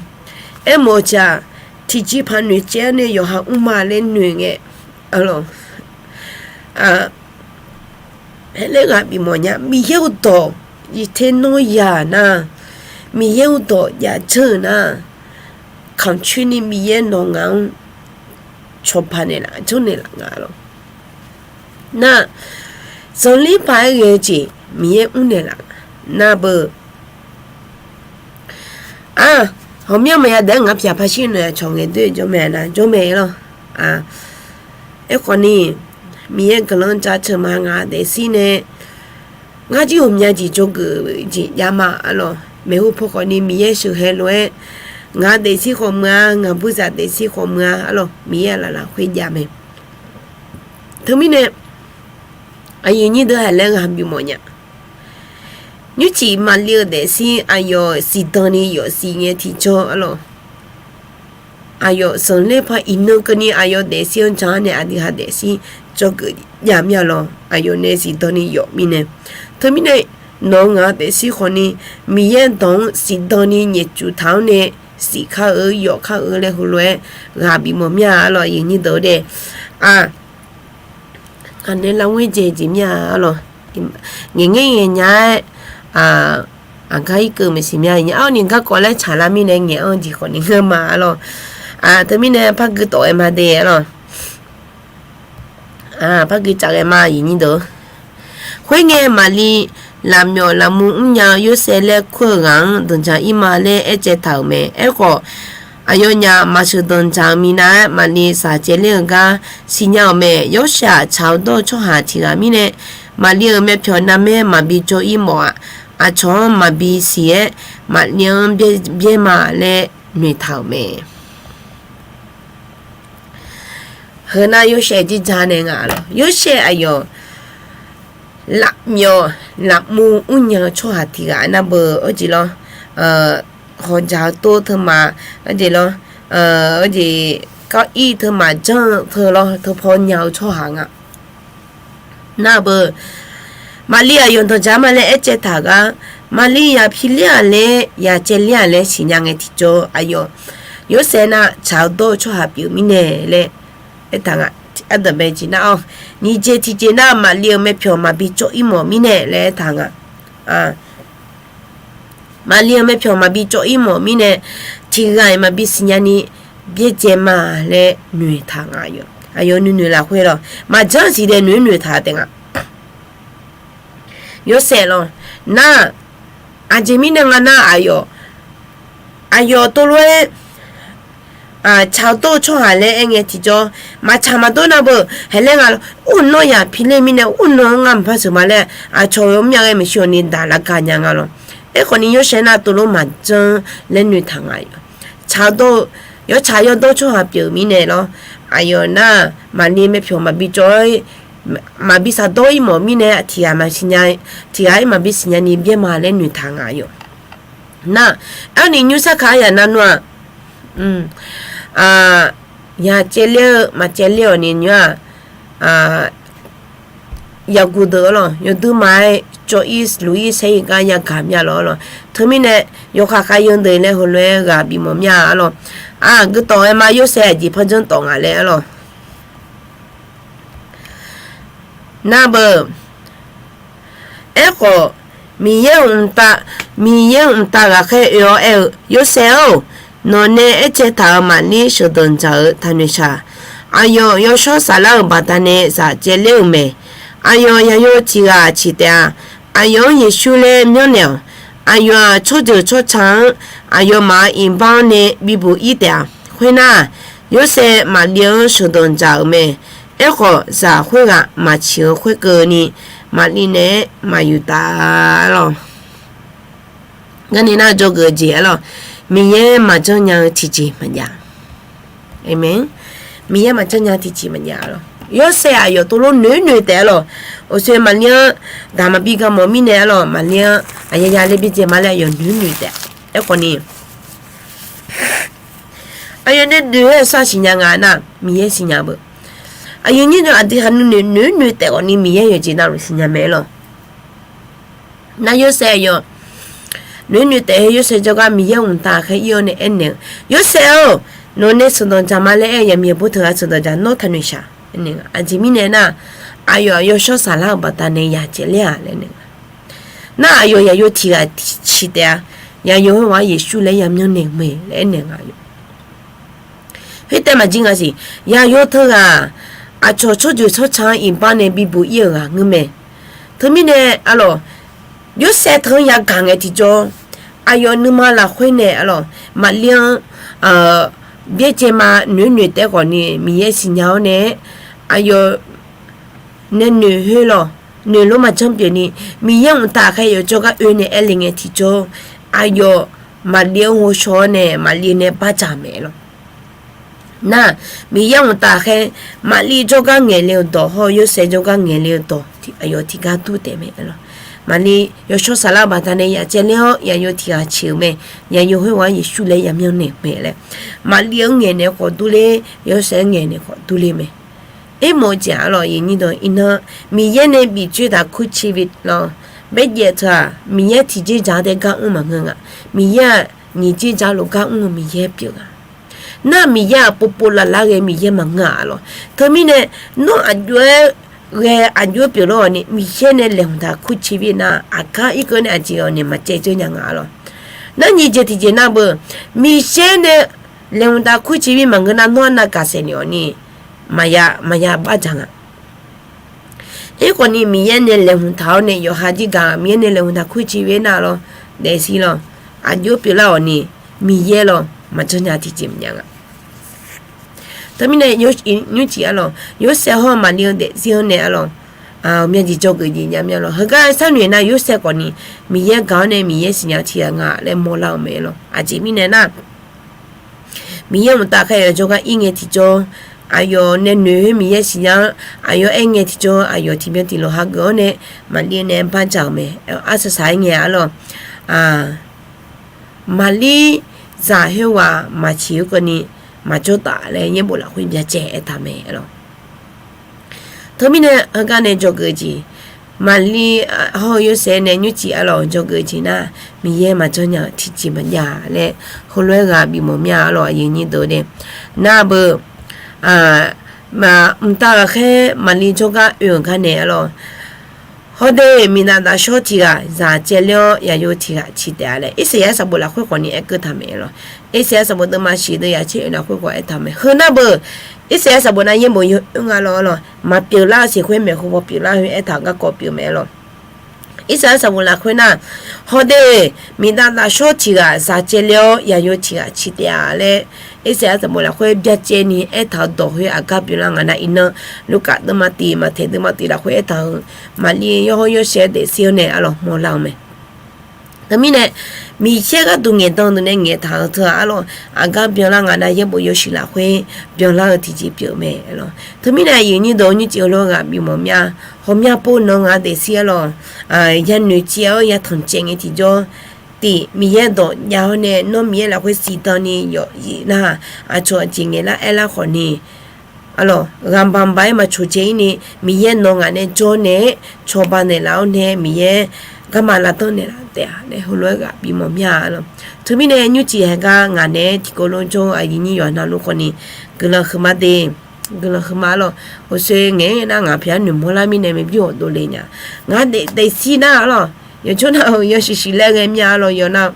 Aermawf-eu jeq-aq, tiqjeqpaq noeqtsaev-awr nae yawqha mrma laer noeq ngae, arlawq, laer ghaq bif mawf nya. Miqyaer-euq dawq yif ter nawr yaq nar, Miqyaer-euq dawq jav jeur-euq nar, kamq coer ni Miqyaer nawq ngaq-anr cawba naeqlaf janrnaeq laf nga lawr. Nar, zanqler paq-aer ghae-eu jeq Miqyaer mrnaeq laf nar beu. Aq, ghawqmyanr maqya daef-aer ngaq pyaq paqshir naeq-a cawq ngaeqdoer jawr mae nar jawr mae lawr. Aerkhawfni, Miqyaer guiqlanq jaceuq ma ngaq daefzir nae, ngar jir ghawqmya jeq dzawgeuf jeq jav ma, arlawq. Maeqhu paw khawfni Miqyaer sheuqghae lof-aer, ngaq daefzir khawf meuq-a, ngaq burzaq daefzir khawf meuq-a, arlawq, Miqyaer aqlaf lafkhoer jav mae. Teumirnae, aqyuif aqnyir deuq haq laer ghaq bif mawf nya. Nymrcif Maqli-eu daefzir aqyawf siqdan ni yawfsiq ngae tiqjawr, arlawq, aqyawf zanqler par iqnan keuvni aqyawf daefzir-anr jan-awr nae aqdui ha daefzir dzawgeuf jav mir-a lawr. Aqyawf nae siqdan ni yawf mirnae, teumirnae, nawq-eu ngaq-eu daefzir khawfni, Miqyaer dawq-anr siqdan ni nyaefcuf taq-awr nae, siqkar-eu yawfkar-eu laer heulof-aer ghaq bif mawf mir-a, arlawq, aqyuif aqnyir deuq-eu dae. Aq, ngaq nae lavngoer dzaeq jeq mir-a, arlawq. Ngaeqngaer ngaeqnya-aer, aqgar irkeuv maeqsiq mya nya-awr ni garkawv laer tsaqlar mirnae ngaeq-anr jeq khawfni ngeur ma, arlawq. Teumirnae par gui tawf-aer ma de, arlawq. Par gui tsaf ghae ma, aqyuif aqnyir deuq. Khoerngae Maqli, lafmyawf lafmu mrnya-eu Yorsaev laer kur-eu ghaq-anr danqdzaq ir ma laer aertsaev taq-euq mae. Aerkhawf, aqyawfnyaf maqsheuq danqdzaq-eu minav-aer Maqli shaqcaevler-eu gar siqnya-euq mae. Yorsaev-aq, tsaq-awr dawr-eu tsawrhaq tiq ghaq mirnae, Maqli-euq myavpyawq narmaer maqbi jawr-ir mawf-aq, aqcawq-anr maqbi siq-aer, Maqli-anr byaer ma laer noeqtaq-euq mae. Heu nar Yorsaev jir ja nae nga lawr. Yorsaev aqyawf lafmyawf lafmuv mrnya-eu tsawrhaq tiq ghaq nar beu, aqjeq lawr, hawqjaq-eu tov teu ma, aqjeq lawr, aqjeq kar-ir teu maqjanr-eu teu lawr, teu paw nya-eu tsawrhaq nga. Nar beu, Maqli aqyawf danqdzaq ma laer aercaev taq-euq gar, Maqli yaq piler-aq laer yaq caevler-aq laer siqnya ngae tiqjawr aqyawf, Yorsaev nar tsaq-awr dawr-eu tsawrhaq pyeuf mirnae laer aertaq nga. Ardanqbae jeq nar-awr, nyiq jeq tiqjeq nar Maqli-euq myavpyawq maqbi jawr-ir mawf mirnae laer aertaq nga. Maqli-euq myavpyawq maqbi jawr-ir mawf mirnae, tiq ghaq-iq maqbi siqnya ni byaerdzae ma laer noeqtaq nga. Aqyawf nuinoeq lafkhoer lawr, maqjanr siq dae noeq-aer noeqtaq taef nga. Yorsaev lawr, nar, aqjeq mirnae nga nar aqyawf, aqyawf tov lof-aer tsaq-awr dawr-eu tsawrhaq laer aer ngae tiqjawr, maqtsaq maqdawr nar beu, haeq laer nga lawr, ur nawr yaq piler mirnae ur nawr-anr ngar maqpar sheuq ma laer aqcawq-euq myav ghae maeqshi-awq ni daq lavgaq nya nga lawr. Aerkhawf ni Yorsaev nar tov lof maqjanr laer noeqtaq nga. Tsaq-awr dawr-eu, yawtsaq yawdawr tsawrhaq pyeuf-eu mirnae lawr, aqyawf nar Maqli myavpyawq maqbi jawr-ir, maqbi shaqdawr-ir mawf mirnae tiq ghaq maqsiq nya, tiq ghaq-ir maqbi siqnya ni byaer ma laer noeqtaq nga yawf. Nar, arni nymrsar kaq aryaq nar nmr-aq, yaq caevler-eu maqcaevler-awq ni nymr-aq, yaqguq deuq-ar lawq, yawdui ma-aer cawv-ir luf-ir saer-ir gar yagaq myav lawq-ar lawq. Teumirnae yawkhav khav yeu deuq laer heulof-aer ghaq bif mawf myav-ar lawq. Aqgeu tawq-aer ma Yorsaev aqjeq par janr tawf nga laer-ar lawq. Nar beu, aerkhawf, Miqyaer-euq mqtav, Miqyaer-euq mqtav ghaqkhaer oe-awr aer-eu, Yorsaev-or, nawqnae aercaev taq-euq Maqlir sheuqdanq dzaq-euq taqnoeq shaq. Aqyawf yawshawr saflar-euq baqdanae zaq caevler-euq mae. Aqyawf yaqyo tiq ghaq ciq taef-a. Aqyawf-anr Yeqsur laer myanrnaeq-awq. Aqyawf-aq, tsawrjeuq tsawrca-anr aqyawfmaf-euq iqbax-anr nae bibuq-ir taef-a. Khoernar, Yorsaev Maqlir-anr sheuqdanq dzaq-euq mae. Aerkhawf, zaq khoerghaq maq ciq-eu khoerkeuvni, Maqlir naeq-aer maqyuftaf-a lawq. Garni nar dzawgeuf-eu jeq-ar lawq, Miqyaer maqjanr nya-eu tiqjeq maqjav. Aqmeq. Miqyaer maqjanr nya tiqjeq maqjav-ar lawq. Yorsaev aqyawf tov lof noeq noeq taef-ar lawq. Oqsoeq Maqlir-anr daq maqbi ga mawf mirnae-ar lawq, Maqlir-anr aqyaya ler byaerdzae ma laer aqyawf noeq noeq taef. Aerkhawf ni, aqyawf nae noeq-aer sar siqnya nga nar, Miqyaer siqnya beu. Aqyawf nyir deuq aqdui haq nuinoeq noeq noeq taef khawf ni Miqyaer yawqjeq navluf siqnya mae-ar lawq. Nar Yorsaev aqyawf noeq noeq taef-aer Yorsaev jawrgar Miqyaer mqtav khaer ir-awr nae aernaeq-eu, Yorsaev-or, nawqnae sheuqdanq dzaq ma laer aer-eu yaqmiq aqbur teughaq sheuqdanq dzaq nawr taqnoeq shaq. Aqjeq mirnae nar, aqyawf yawshawr saflar-euq baqdanae yaq caevler-aq laer naeq nga. Nar aqyawf yaqyo tiq ghaq ciq taef-a. Yaqyo khoerghaq-anr Yeqsur laer yamyanr naeq-eu mae laer aernaeq nga yawf. Khoertaef maqjir nga siq. Yaqyo teughaq-aq, aqcawq tsawrjeuq tsawrca-anr iqbax nae bibuq-ir-euq ghaq ngeur mae. Teumirnae-ar lawq, Yorsaev teu-anr yagaq ngae tiqjawr, aqyawf nuima lafkhoer nae-ar lawq, Maqlir-anr byaerdzae ma noeq noeq taef khawf ni Miqyaer siqnya-awr nae, aqyawf nae noeq khoer lawq, noeq lof maqjanr pyeuf ni, Miqyaer mqtav khaer yawf jawrgar oe nae aer le ngae tiqjawr, aqyawf Maqlir-anr ghovshaw-awr nae Maqlir nae bardzaq mae lawq. Nar, Miqyaer mqtav khaer, Maqlir jawrgar ngaeq le-eu dawq hawr-eu Yorsaev jawrgar ngaeq le-eu dawq aqyawf tiqgar dur taef mae-ar lawq. Maqlir yawshawr saflar-eu baqdanae yaq caevler-awr yaqyo tiq ghaq ciq-euq mae. Yaqyo khoerghaq-anr Yeqsur laer yamyanr naeq mae laer, Maqlir-anr ngaeqnaeq khawf durler, Yorsaev-anr ngaeqnaeq khawf durler mae. Ermawf-eu jeq-ar lawq, iqnan Miqyaer nae bif coer taq kur ciq bi lawq. Baerjaev teu-aq, Miqyaer tiqjeq dzaq-awr taef gar mr maqngeur nga. Miqyaer-aq, nyiq jeq dzaq lof gar mr-eu Miqyaer pyeuf nga. Nar Miqyaer-aq, povpov lavlar ghae Miqyaer maqngeur-a lawq. Teumirnae, nawr aqjox-aer ghae aqjox-aer pyeuflar-awq ni, Miqyaer nae laeqhmq taq kur ciq bi nar, aqgar irkeuv nae aqjeq-awq nae maqcaev dzeur nya nga-a lawq. Nar nyiq jeq tiqjeq nar beu, Miqyaer nae laeqhmq taq kur ciq bi maqngeur nar, nawr-anr nav gaqsaef naeq-awq ni, maqya, maqya bardzaq nga. Irkhawf ni Miqyaer nae laeqhmq taq-awr nae yawqha jir gaq-a, Miqyaer nae laeqhmq taq kur ciq bi nar lawr, daefzir lawr, aqjox pyeuflar-awq ni, Miqyaer lawr maqjanr nya tiqjeq maqjav nga. Teumirnae nymrcif-ar lawq, Yorsaev hawr-eu Maqlir-eu daefzir-anr nae-ar lawq, Ghawqmya jeq dzawgeuf jeq nya mya lawr. Heugar sharnoeq nar Yorsaev khawfni Miqyaer gaq-awr nae Miqyaer siqnya tiq ghaq nga laer mawrlar-eu mae lawr. Aqjeq mirnae nar, Miqyaer mqtav khaer-eu jawrgar ir ngae tiqjawr, aqyawf nae noeq khoer Miqyaer siqnya-anr aqyawf aer ngae tiqjawr, aqyawf tiqbyan tiqlof hageuf-awr nae Maqlir nae bardzaq-euq mae. Arsaq saq-aer ngae arlawr. Maqlir zaq khoerghaq maqciq-eu keuvni maqjawr taf laer yaerbof lafkhoer byacaev aertaq mae lawr. Teumirnae heugar nae dzawgeuf jeq, Maqlir hawr-eu Yorsaev nae nymrcif arlawr dzawgeuf jeq nar, Miqyaer maqjanr nya-euq tiqjeq maqjav laer heulof-aer ghaq bifmawf mya arlawr. Aqyuif aqnyir deuq-eu nae nar beu, mqtav ghaqkhaer Maqlir jawrgar oe-euq gar nae arlawr, hawde, miqnav tafshawr tiq ghaq zaq caevler-awr yaqyo tiq ghaq ciq taef-a laer Irsaqyar sanqbof lafkhoer khawfni aerkeuv taq mae lawr. Irsaqyar sanqbof deuvma shiq deuv yaq tser oeq lafkhoer khawf aertaq mae. Heu nar beu, Irsaqyar sanqbof nar yaerbof yaw-anr nga lawr arlawr. Maqpyeuf lar-eu siq khoer maeqhu paw pyeuflar-eu aertaq-euq garkawv pyeuf mae lawr. Irsaqyar sanqbof lafkhoer nar, hawde, miqnav tafshawr tiq ghaq zaq caevler-awr yaqyo tiq ghaq ciq taef-a laer Irsaqyar sanqbof lafkhoer byacaevni aertaq-eu dawq khoer aqgar byanlar ngaq nar iqnan, Lurkaf deuvma tiq, Maqtaeq deuvma tiq lafkhoer aertaq-euq, Maqlir yawr hawr Yorsaev daefsir-awr nae arlawr mawrlar-eu mae. Teumirnae, Miqyaer gharduq ngaeqdan deuq nae ngaeqtaq-eu teu-aq arlawr, aqgar byanlar ngaq nar yaerbof yawshuif lafkhoer byanlar-eu tiqjeq pyeuf mae lawr. Teumirnae aqyuif aqnyir deuq-eu nymrcif heulof-aer ghaq bifmawf mya, hawmya pov nan ngaq daefsir arlawr, yanoeq caev-awr yatanq caev ngae tiqjawr, tif Miqyaer dawq jav-awr nae nawr Miqyaer lafkhoer siqdan ni yawf zif nar, aqcawq aqjeq ngaeqlar aerlar khawfni, arlawr, ghaqbaq baq-aer maqcoq caev-ir ni, Miqyaer nawq ngaq nae jawr naeq-aer cawba naeqlaf-awr nae Miqyaer garma lavdanr naeqlaf taef-a laer heulof-aer ghaq bifmawf mya lawr. Teumirnae nymrcif haigar ngaq naeq-aer tiqkawv lof jawr-eu aqyuif aqnyir yawqha navluf khawfni guiqlanq huiqma de, guiqlanq huiqma arlawr. Oeqsoe ngaeq-aer nar ngaq pyaq-aer noeqmawr lar mirnae maqbir ghawq dovle nya. Ngaq daefsir nar arlawr, yawqjawr nar-euq yawshuif shuif laer ghae mya arlawr yawf nar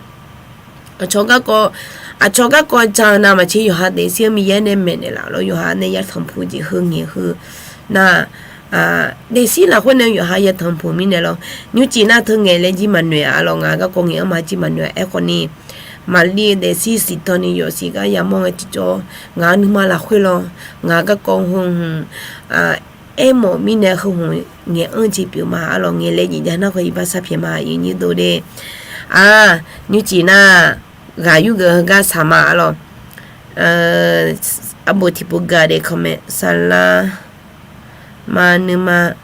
aqcawq garkawv, aqcawq garkawv ja-eu navmaqtser yawqha daefsir-anr Miqyaer nae maeqnaeq laf lawr, yawqha nae yatanq puq jeq heu ngaeq heu nar, daefsir lafkhoer nae yawqha yatanq puq mirnae lawr. Nymrcif nar teu ngaeq laer jir maqnoeq-a lawr, ngaq garkawv ngaeq-anr ma jir maqnoeq-a. Aerkhawfni, Maqlir daefsir siqdan ni yawf siq gar yamawr ngae tiqjawr, ngaq nuima lafkhoer lawr, ngaq garkawv heu hmq aermawf mirnae heu hmq ngaeq-anr jeq pyeuf ma arlawr, ngaeq laer jif jav nar khawf iqbax sar pyaeq ma, aqyuif aqnyir deuq de. Aq, nymrcif nar ghaq yurgeuf heugar saq ma arlawr. Arbof tiqpov gaq de kawv mae, saqlaq ma nuima,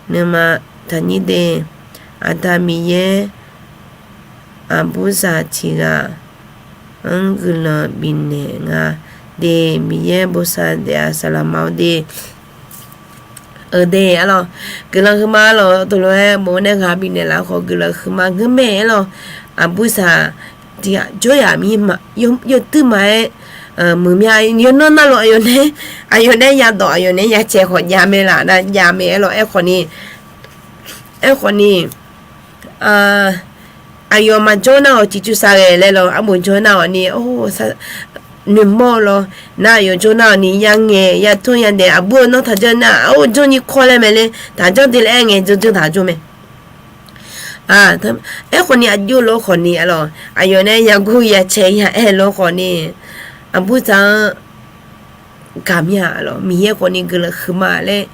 nuima taqnyir de, Aqda Miqyaer aqburzaq tiq ghaq-anr guiqlanq bifnaeq nga de, Miqyaer bosav daef-a saqlaq ma-awr de. Euq de arlawr, guiqlanq huiqma arlawr, teulof-aer bof-awr nae ghaq bifnaeq laf-eu khawf guiqlanq huiqma ngeur mae arlawr. Aqburzaq tiq ghaq jawryaq mir yawtuir ma-aer muiq mya, yawnan navluf aqyawf nae, aqyawf nae yadawq aqyawf nae yacaev khawf jav mae laf nar jav mae arlawr. Aerkhawfni, aerkhawfni aqyawf maqjawr nar-awq tiqcursar ghae laer lawr, arbof jawr nar-awq ni noeqmawr-eu lawr, nar aqyawf jawr nar-awq ni yangaeq yatanr yadaef aqbur-eu nawr taqjanr nar-aq, or janrni kawr laer mae ler, taqjanr de laer aer ngae janrjanr taq jawr mae. Aerkhawfni aqjox lof khawfni arlawr, aqyawf nae yagur yacaev ya aer lof khawfni, aqburzaq-anr gaq mir-a arlawr, Miqyaer khawfni guiqlanq huiqma laer,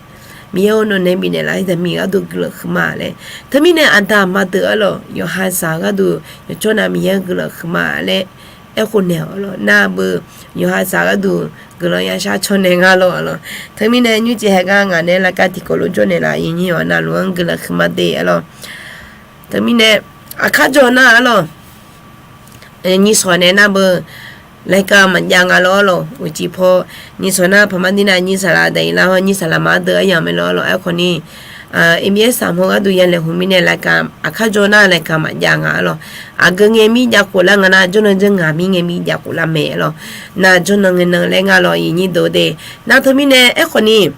Miqyaer-or nawq nae bifnaeq laf-ir zaqmiq gharduq guiqlanq huiqma laer. Teumirnae aqda aqma deuq arlawr, yawqha zaq gharduq yawqjawr nav Miqyaer guiqlanq huiqma laer aerkhof naeq-awq lawr, nar beu yawqha zaq gharduq guiqlanq yashar caw naeq nga lawr arlawr. Teumirnae nymrcif haigar ngaq nae laqkav tiqkawv lof jawr naeq laf, aqyuif aqnyir-awq navluf-anr guiqlanq huiqma de arlawr. Teumirnae aqkar jawr nar arlawr, nyiq sawq nae nar beu laqkav maqjav nga lawr arlawr. Uqcif paw nyiq sawq nar paqmar dir nar nyiq saqlaq daqir lar hawr nyiq saqlaq ma-ar deuq aryamq mae lawr arlawr. Aerkhawfni, Aqbyaqsaq hmq gharduq ya laeqhmq mirnae laqkav aqkar jawr nar laqkav maqjav nga arlawr. Aqgeu ngae mir jav khof lar nga nar jawrnan janr ngaq mir ngae mir jav khof lar mae arlawr. Nar jawrnan ngae nan laer nga lawr, aqyuif aqnyir deuq de. Nar teumirnae aerkhawfni,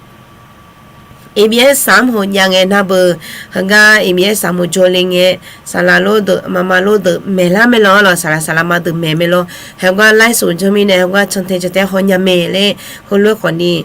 Aqbyaqsaq hmq jav ngae nar beu, heugar Aqbyaqsaq hmq jawrle ngae, saqlaq lor deuq mama lor deuq maeqlar mae lawr arlawr, saqlaq saqlaq ma deuq maeq mae lawr. Heugar laer soq janr mirnae heugar cantae cantae haw nya mae laer heulof-aer khawfni,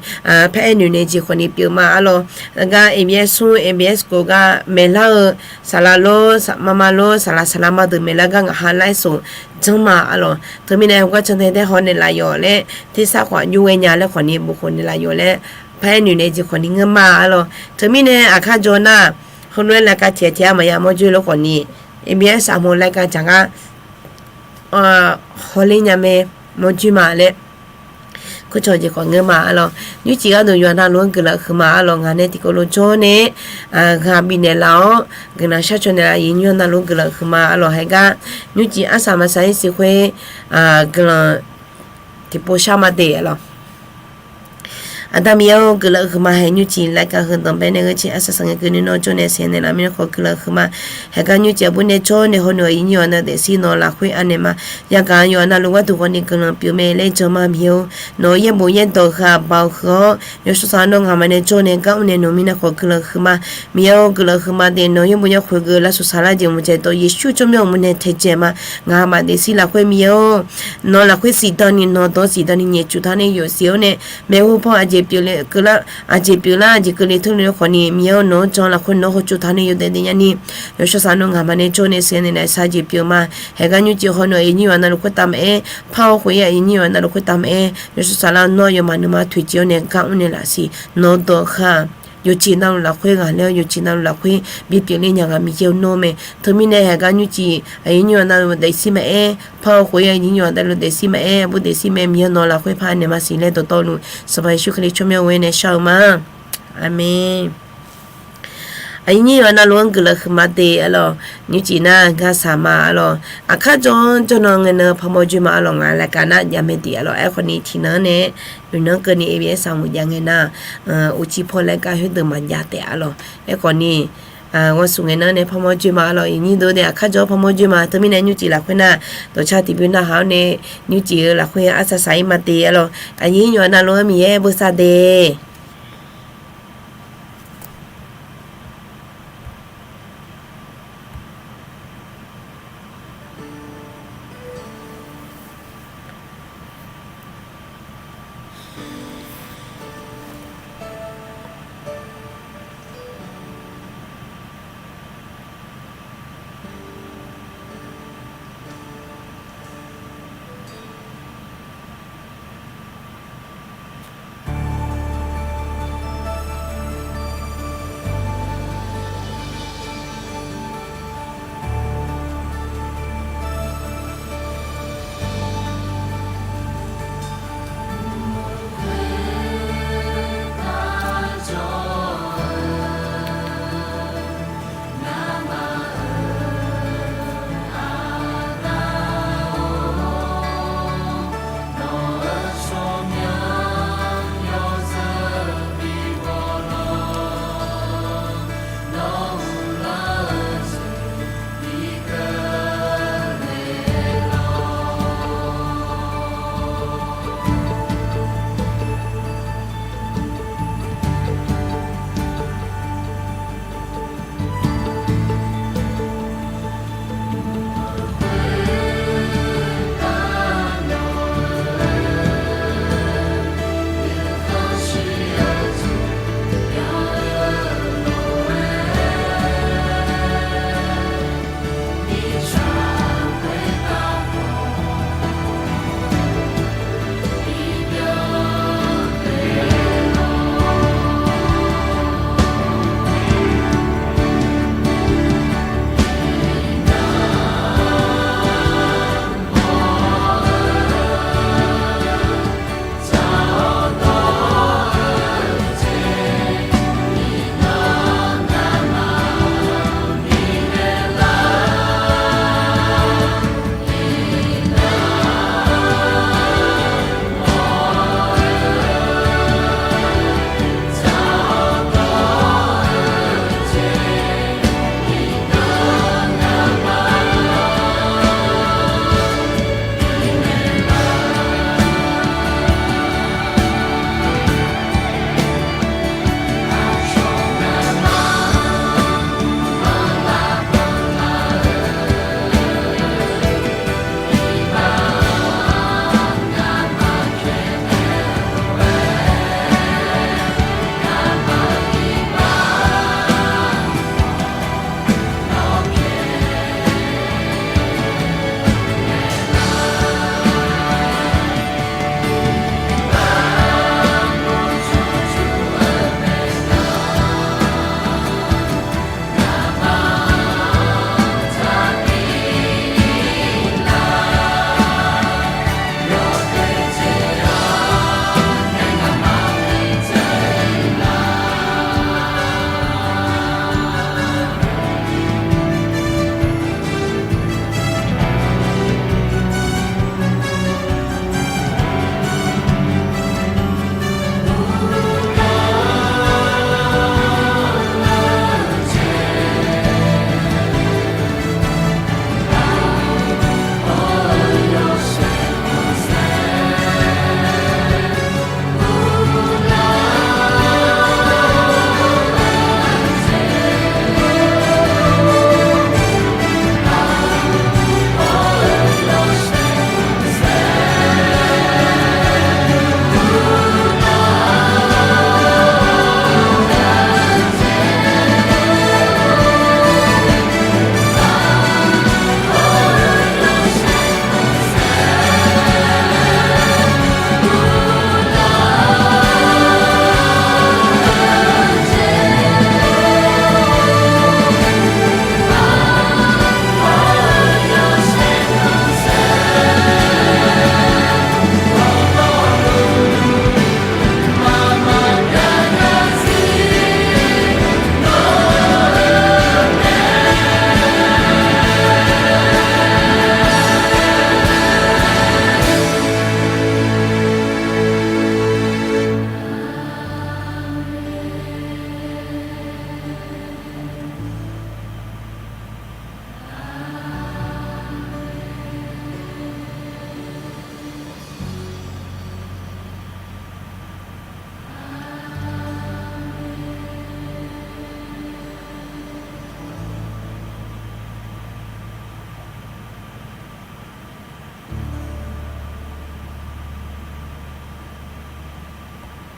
paer aer noeq naeq jeq khawfni pyeuf ma arlawr. Heugar Aqbyaqsaq smr Aqbyaqsaq kov gar maeqlar-eu, saqlaq lor mama lor saqlaq saqlaq ma deuq maeqlar gar ngaq ha laer soq janr ma arlawr. Teumirnae heugar cantae tae haw naeqlaf yawq laer, tersar khawf aqjox ghae nya laer khawfni bof khof naeqlaf yawq laer par-aer noeqnaeq jeq khawfni ngeur ma arlawq. Teumirnae aqkar jawr nar, heulof-aer รายการ tiq ghaq tiq ghaq maqya mawr joer lof khawfni, A B S สามโมง รายการ jaq gar hawler nya mae, mawr joer ma laer kurcawq jeq khawf ngeur ma arlawq. Nymrcif gharduq yawqha navluf-anr guiqlanq huiqma arlawq. Ngaq nae tiqkawv lof jawr nae ghaq bifnaeq laf-awr, guiqlanq shar caw naeq laf, aqyuif aqnyir yawqha navluf-anr guiqlanq huiqma arlawq. Haeqgar nymrcif arsaq maqsaq-ir siq khoer guiqlanq tiqpov shar ma de arlawq. Aqda Miqyaer-or, guiqlanq huiqma. Haeq nymrcif รายการ heu danqbae nae gheurcif arsaq saqngae keuvni nawr jawr nae siqnya naeqlaf mirnae khawf guiqlanq huiqma. Haeqgar nymrcif aqbur nae jawr nae haw nawq-euq aqyuif aqnyir yawqha navluf daefzir nawq lafkhoer anaeq ma. Yagaq yawqha navluf gharduq khawfni guiqlanq pyeuf mae laer jan ma Miqyaer-or. Nawq-euq yaerbof yaerdawq heu-aq baoq huiq-awr, yawshawr saq-awr nawr ngaqma nae jawr nae gar mr nae nawq mirnae khawf guiqlanq huiqma. Miqyaer-or, guiqlanq huiqma de. Nawq-euq yaerbof yaerkhoeq geuf lavsuf saqlar jeq maqjaeq dawq Yeqsur tsawrmyanr-euq mq nae taejae ma. Ngaqma daefzir lafkhoer Miqyaer-or, nawq lafkhoer siqdan ni, nawq dawq siqdan ni nyaefcuf taq nae yawf siq-awr nae, maeqhu paw aqjeq pyeuf le keuvlar, aqjeq pyeuflar aqjeq keuvle teurle khawfni Miqyaer-or, nawq-anr jan lafkhoer nawq hawtsov taq nae yawdaef daef nyani, yawshawr saq nawr ngaqma nae jawr nae siqnya naeqlaf shar jeq pyeuf ma. Haeqgar nymrcif haw nawq-euq aqyuif aqnyir yawqha navluf khoertav maqaer, par-awr khof-ir aqyuif aqnyir yawqha navluf khoertav maqaer, yawshawr saqlar nawr aqyawfmaf nuima toeqciv-awr nae gar mr naeq laf siq. Nawq-eu dawq heu-aq yawqjeq navluf lafkhoer ghaqler-awr, yawqjeq navluf lafkhoer bipyeuf ler nya ghaq Miqyaer-or nawr mae. Teumirnae haeqgar nymrcif aqyuif aqnyir yawqha navluf daefzir maqaer, par-awr khof-ir aqyuif aqnyir yawqha navluf daefzir maqaer, aqbur daefzir mae. Miqyaer nawq lafkhoer par anaeq ma siq laer dawqtawvluf Sanqpaq Yeqsur Kali tsawrmyanr ghoer nae shar-eu ma. Aqmeq. Aqyuif aqnyir yawqha navluf-anr guiqlanq huiqma de arlawq. Nymrcif nar gar saq ma arlawq. Aqkar jawr jawr nan ngae nan parmawr joer ma arlawq. Ngaq รายการ nar jav mae de arlawq. Aerkhawfni tiqnan-anr nae, oeqnan-anr keuvni A B S สามโมง jav ngae nar, uqcif paw รายการ khoerdeuq maqjav taef arlawq. Aerkhawfni, ghansmq ngae nan nae parmawr joer ma arlawq. Aqnyir deuq nae aqkar jawr parmawr joer ma. Teumirnae nymrcif lafkhoer nar, dawqcar tiqbymr narhaq-awr nae, nymrcif-eu lafkhoer arsaq saq-ir ma de arlawq. Aqyuif aqnyir yawqha navluf-anr Miqyaer bosav de.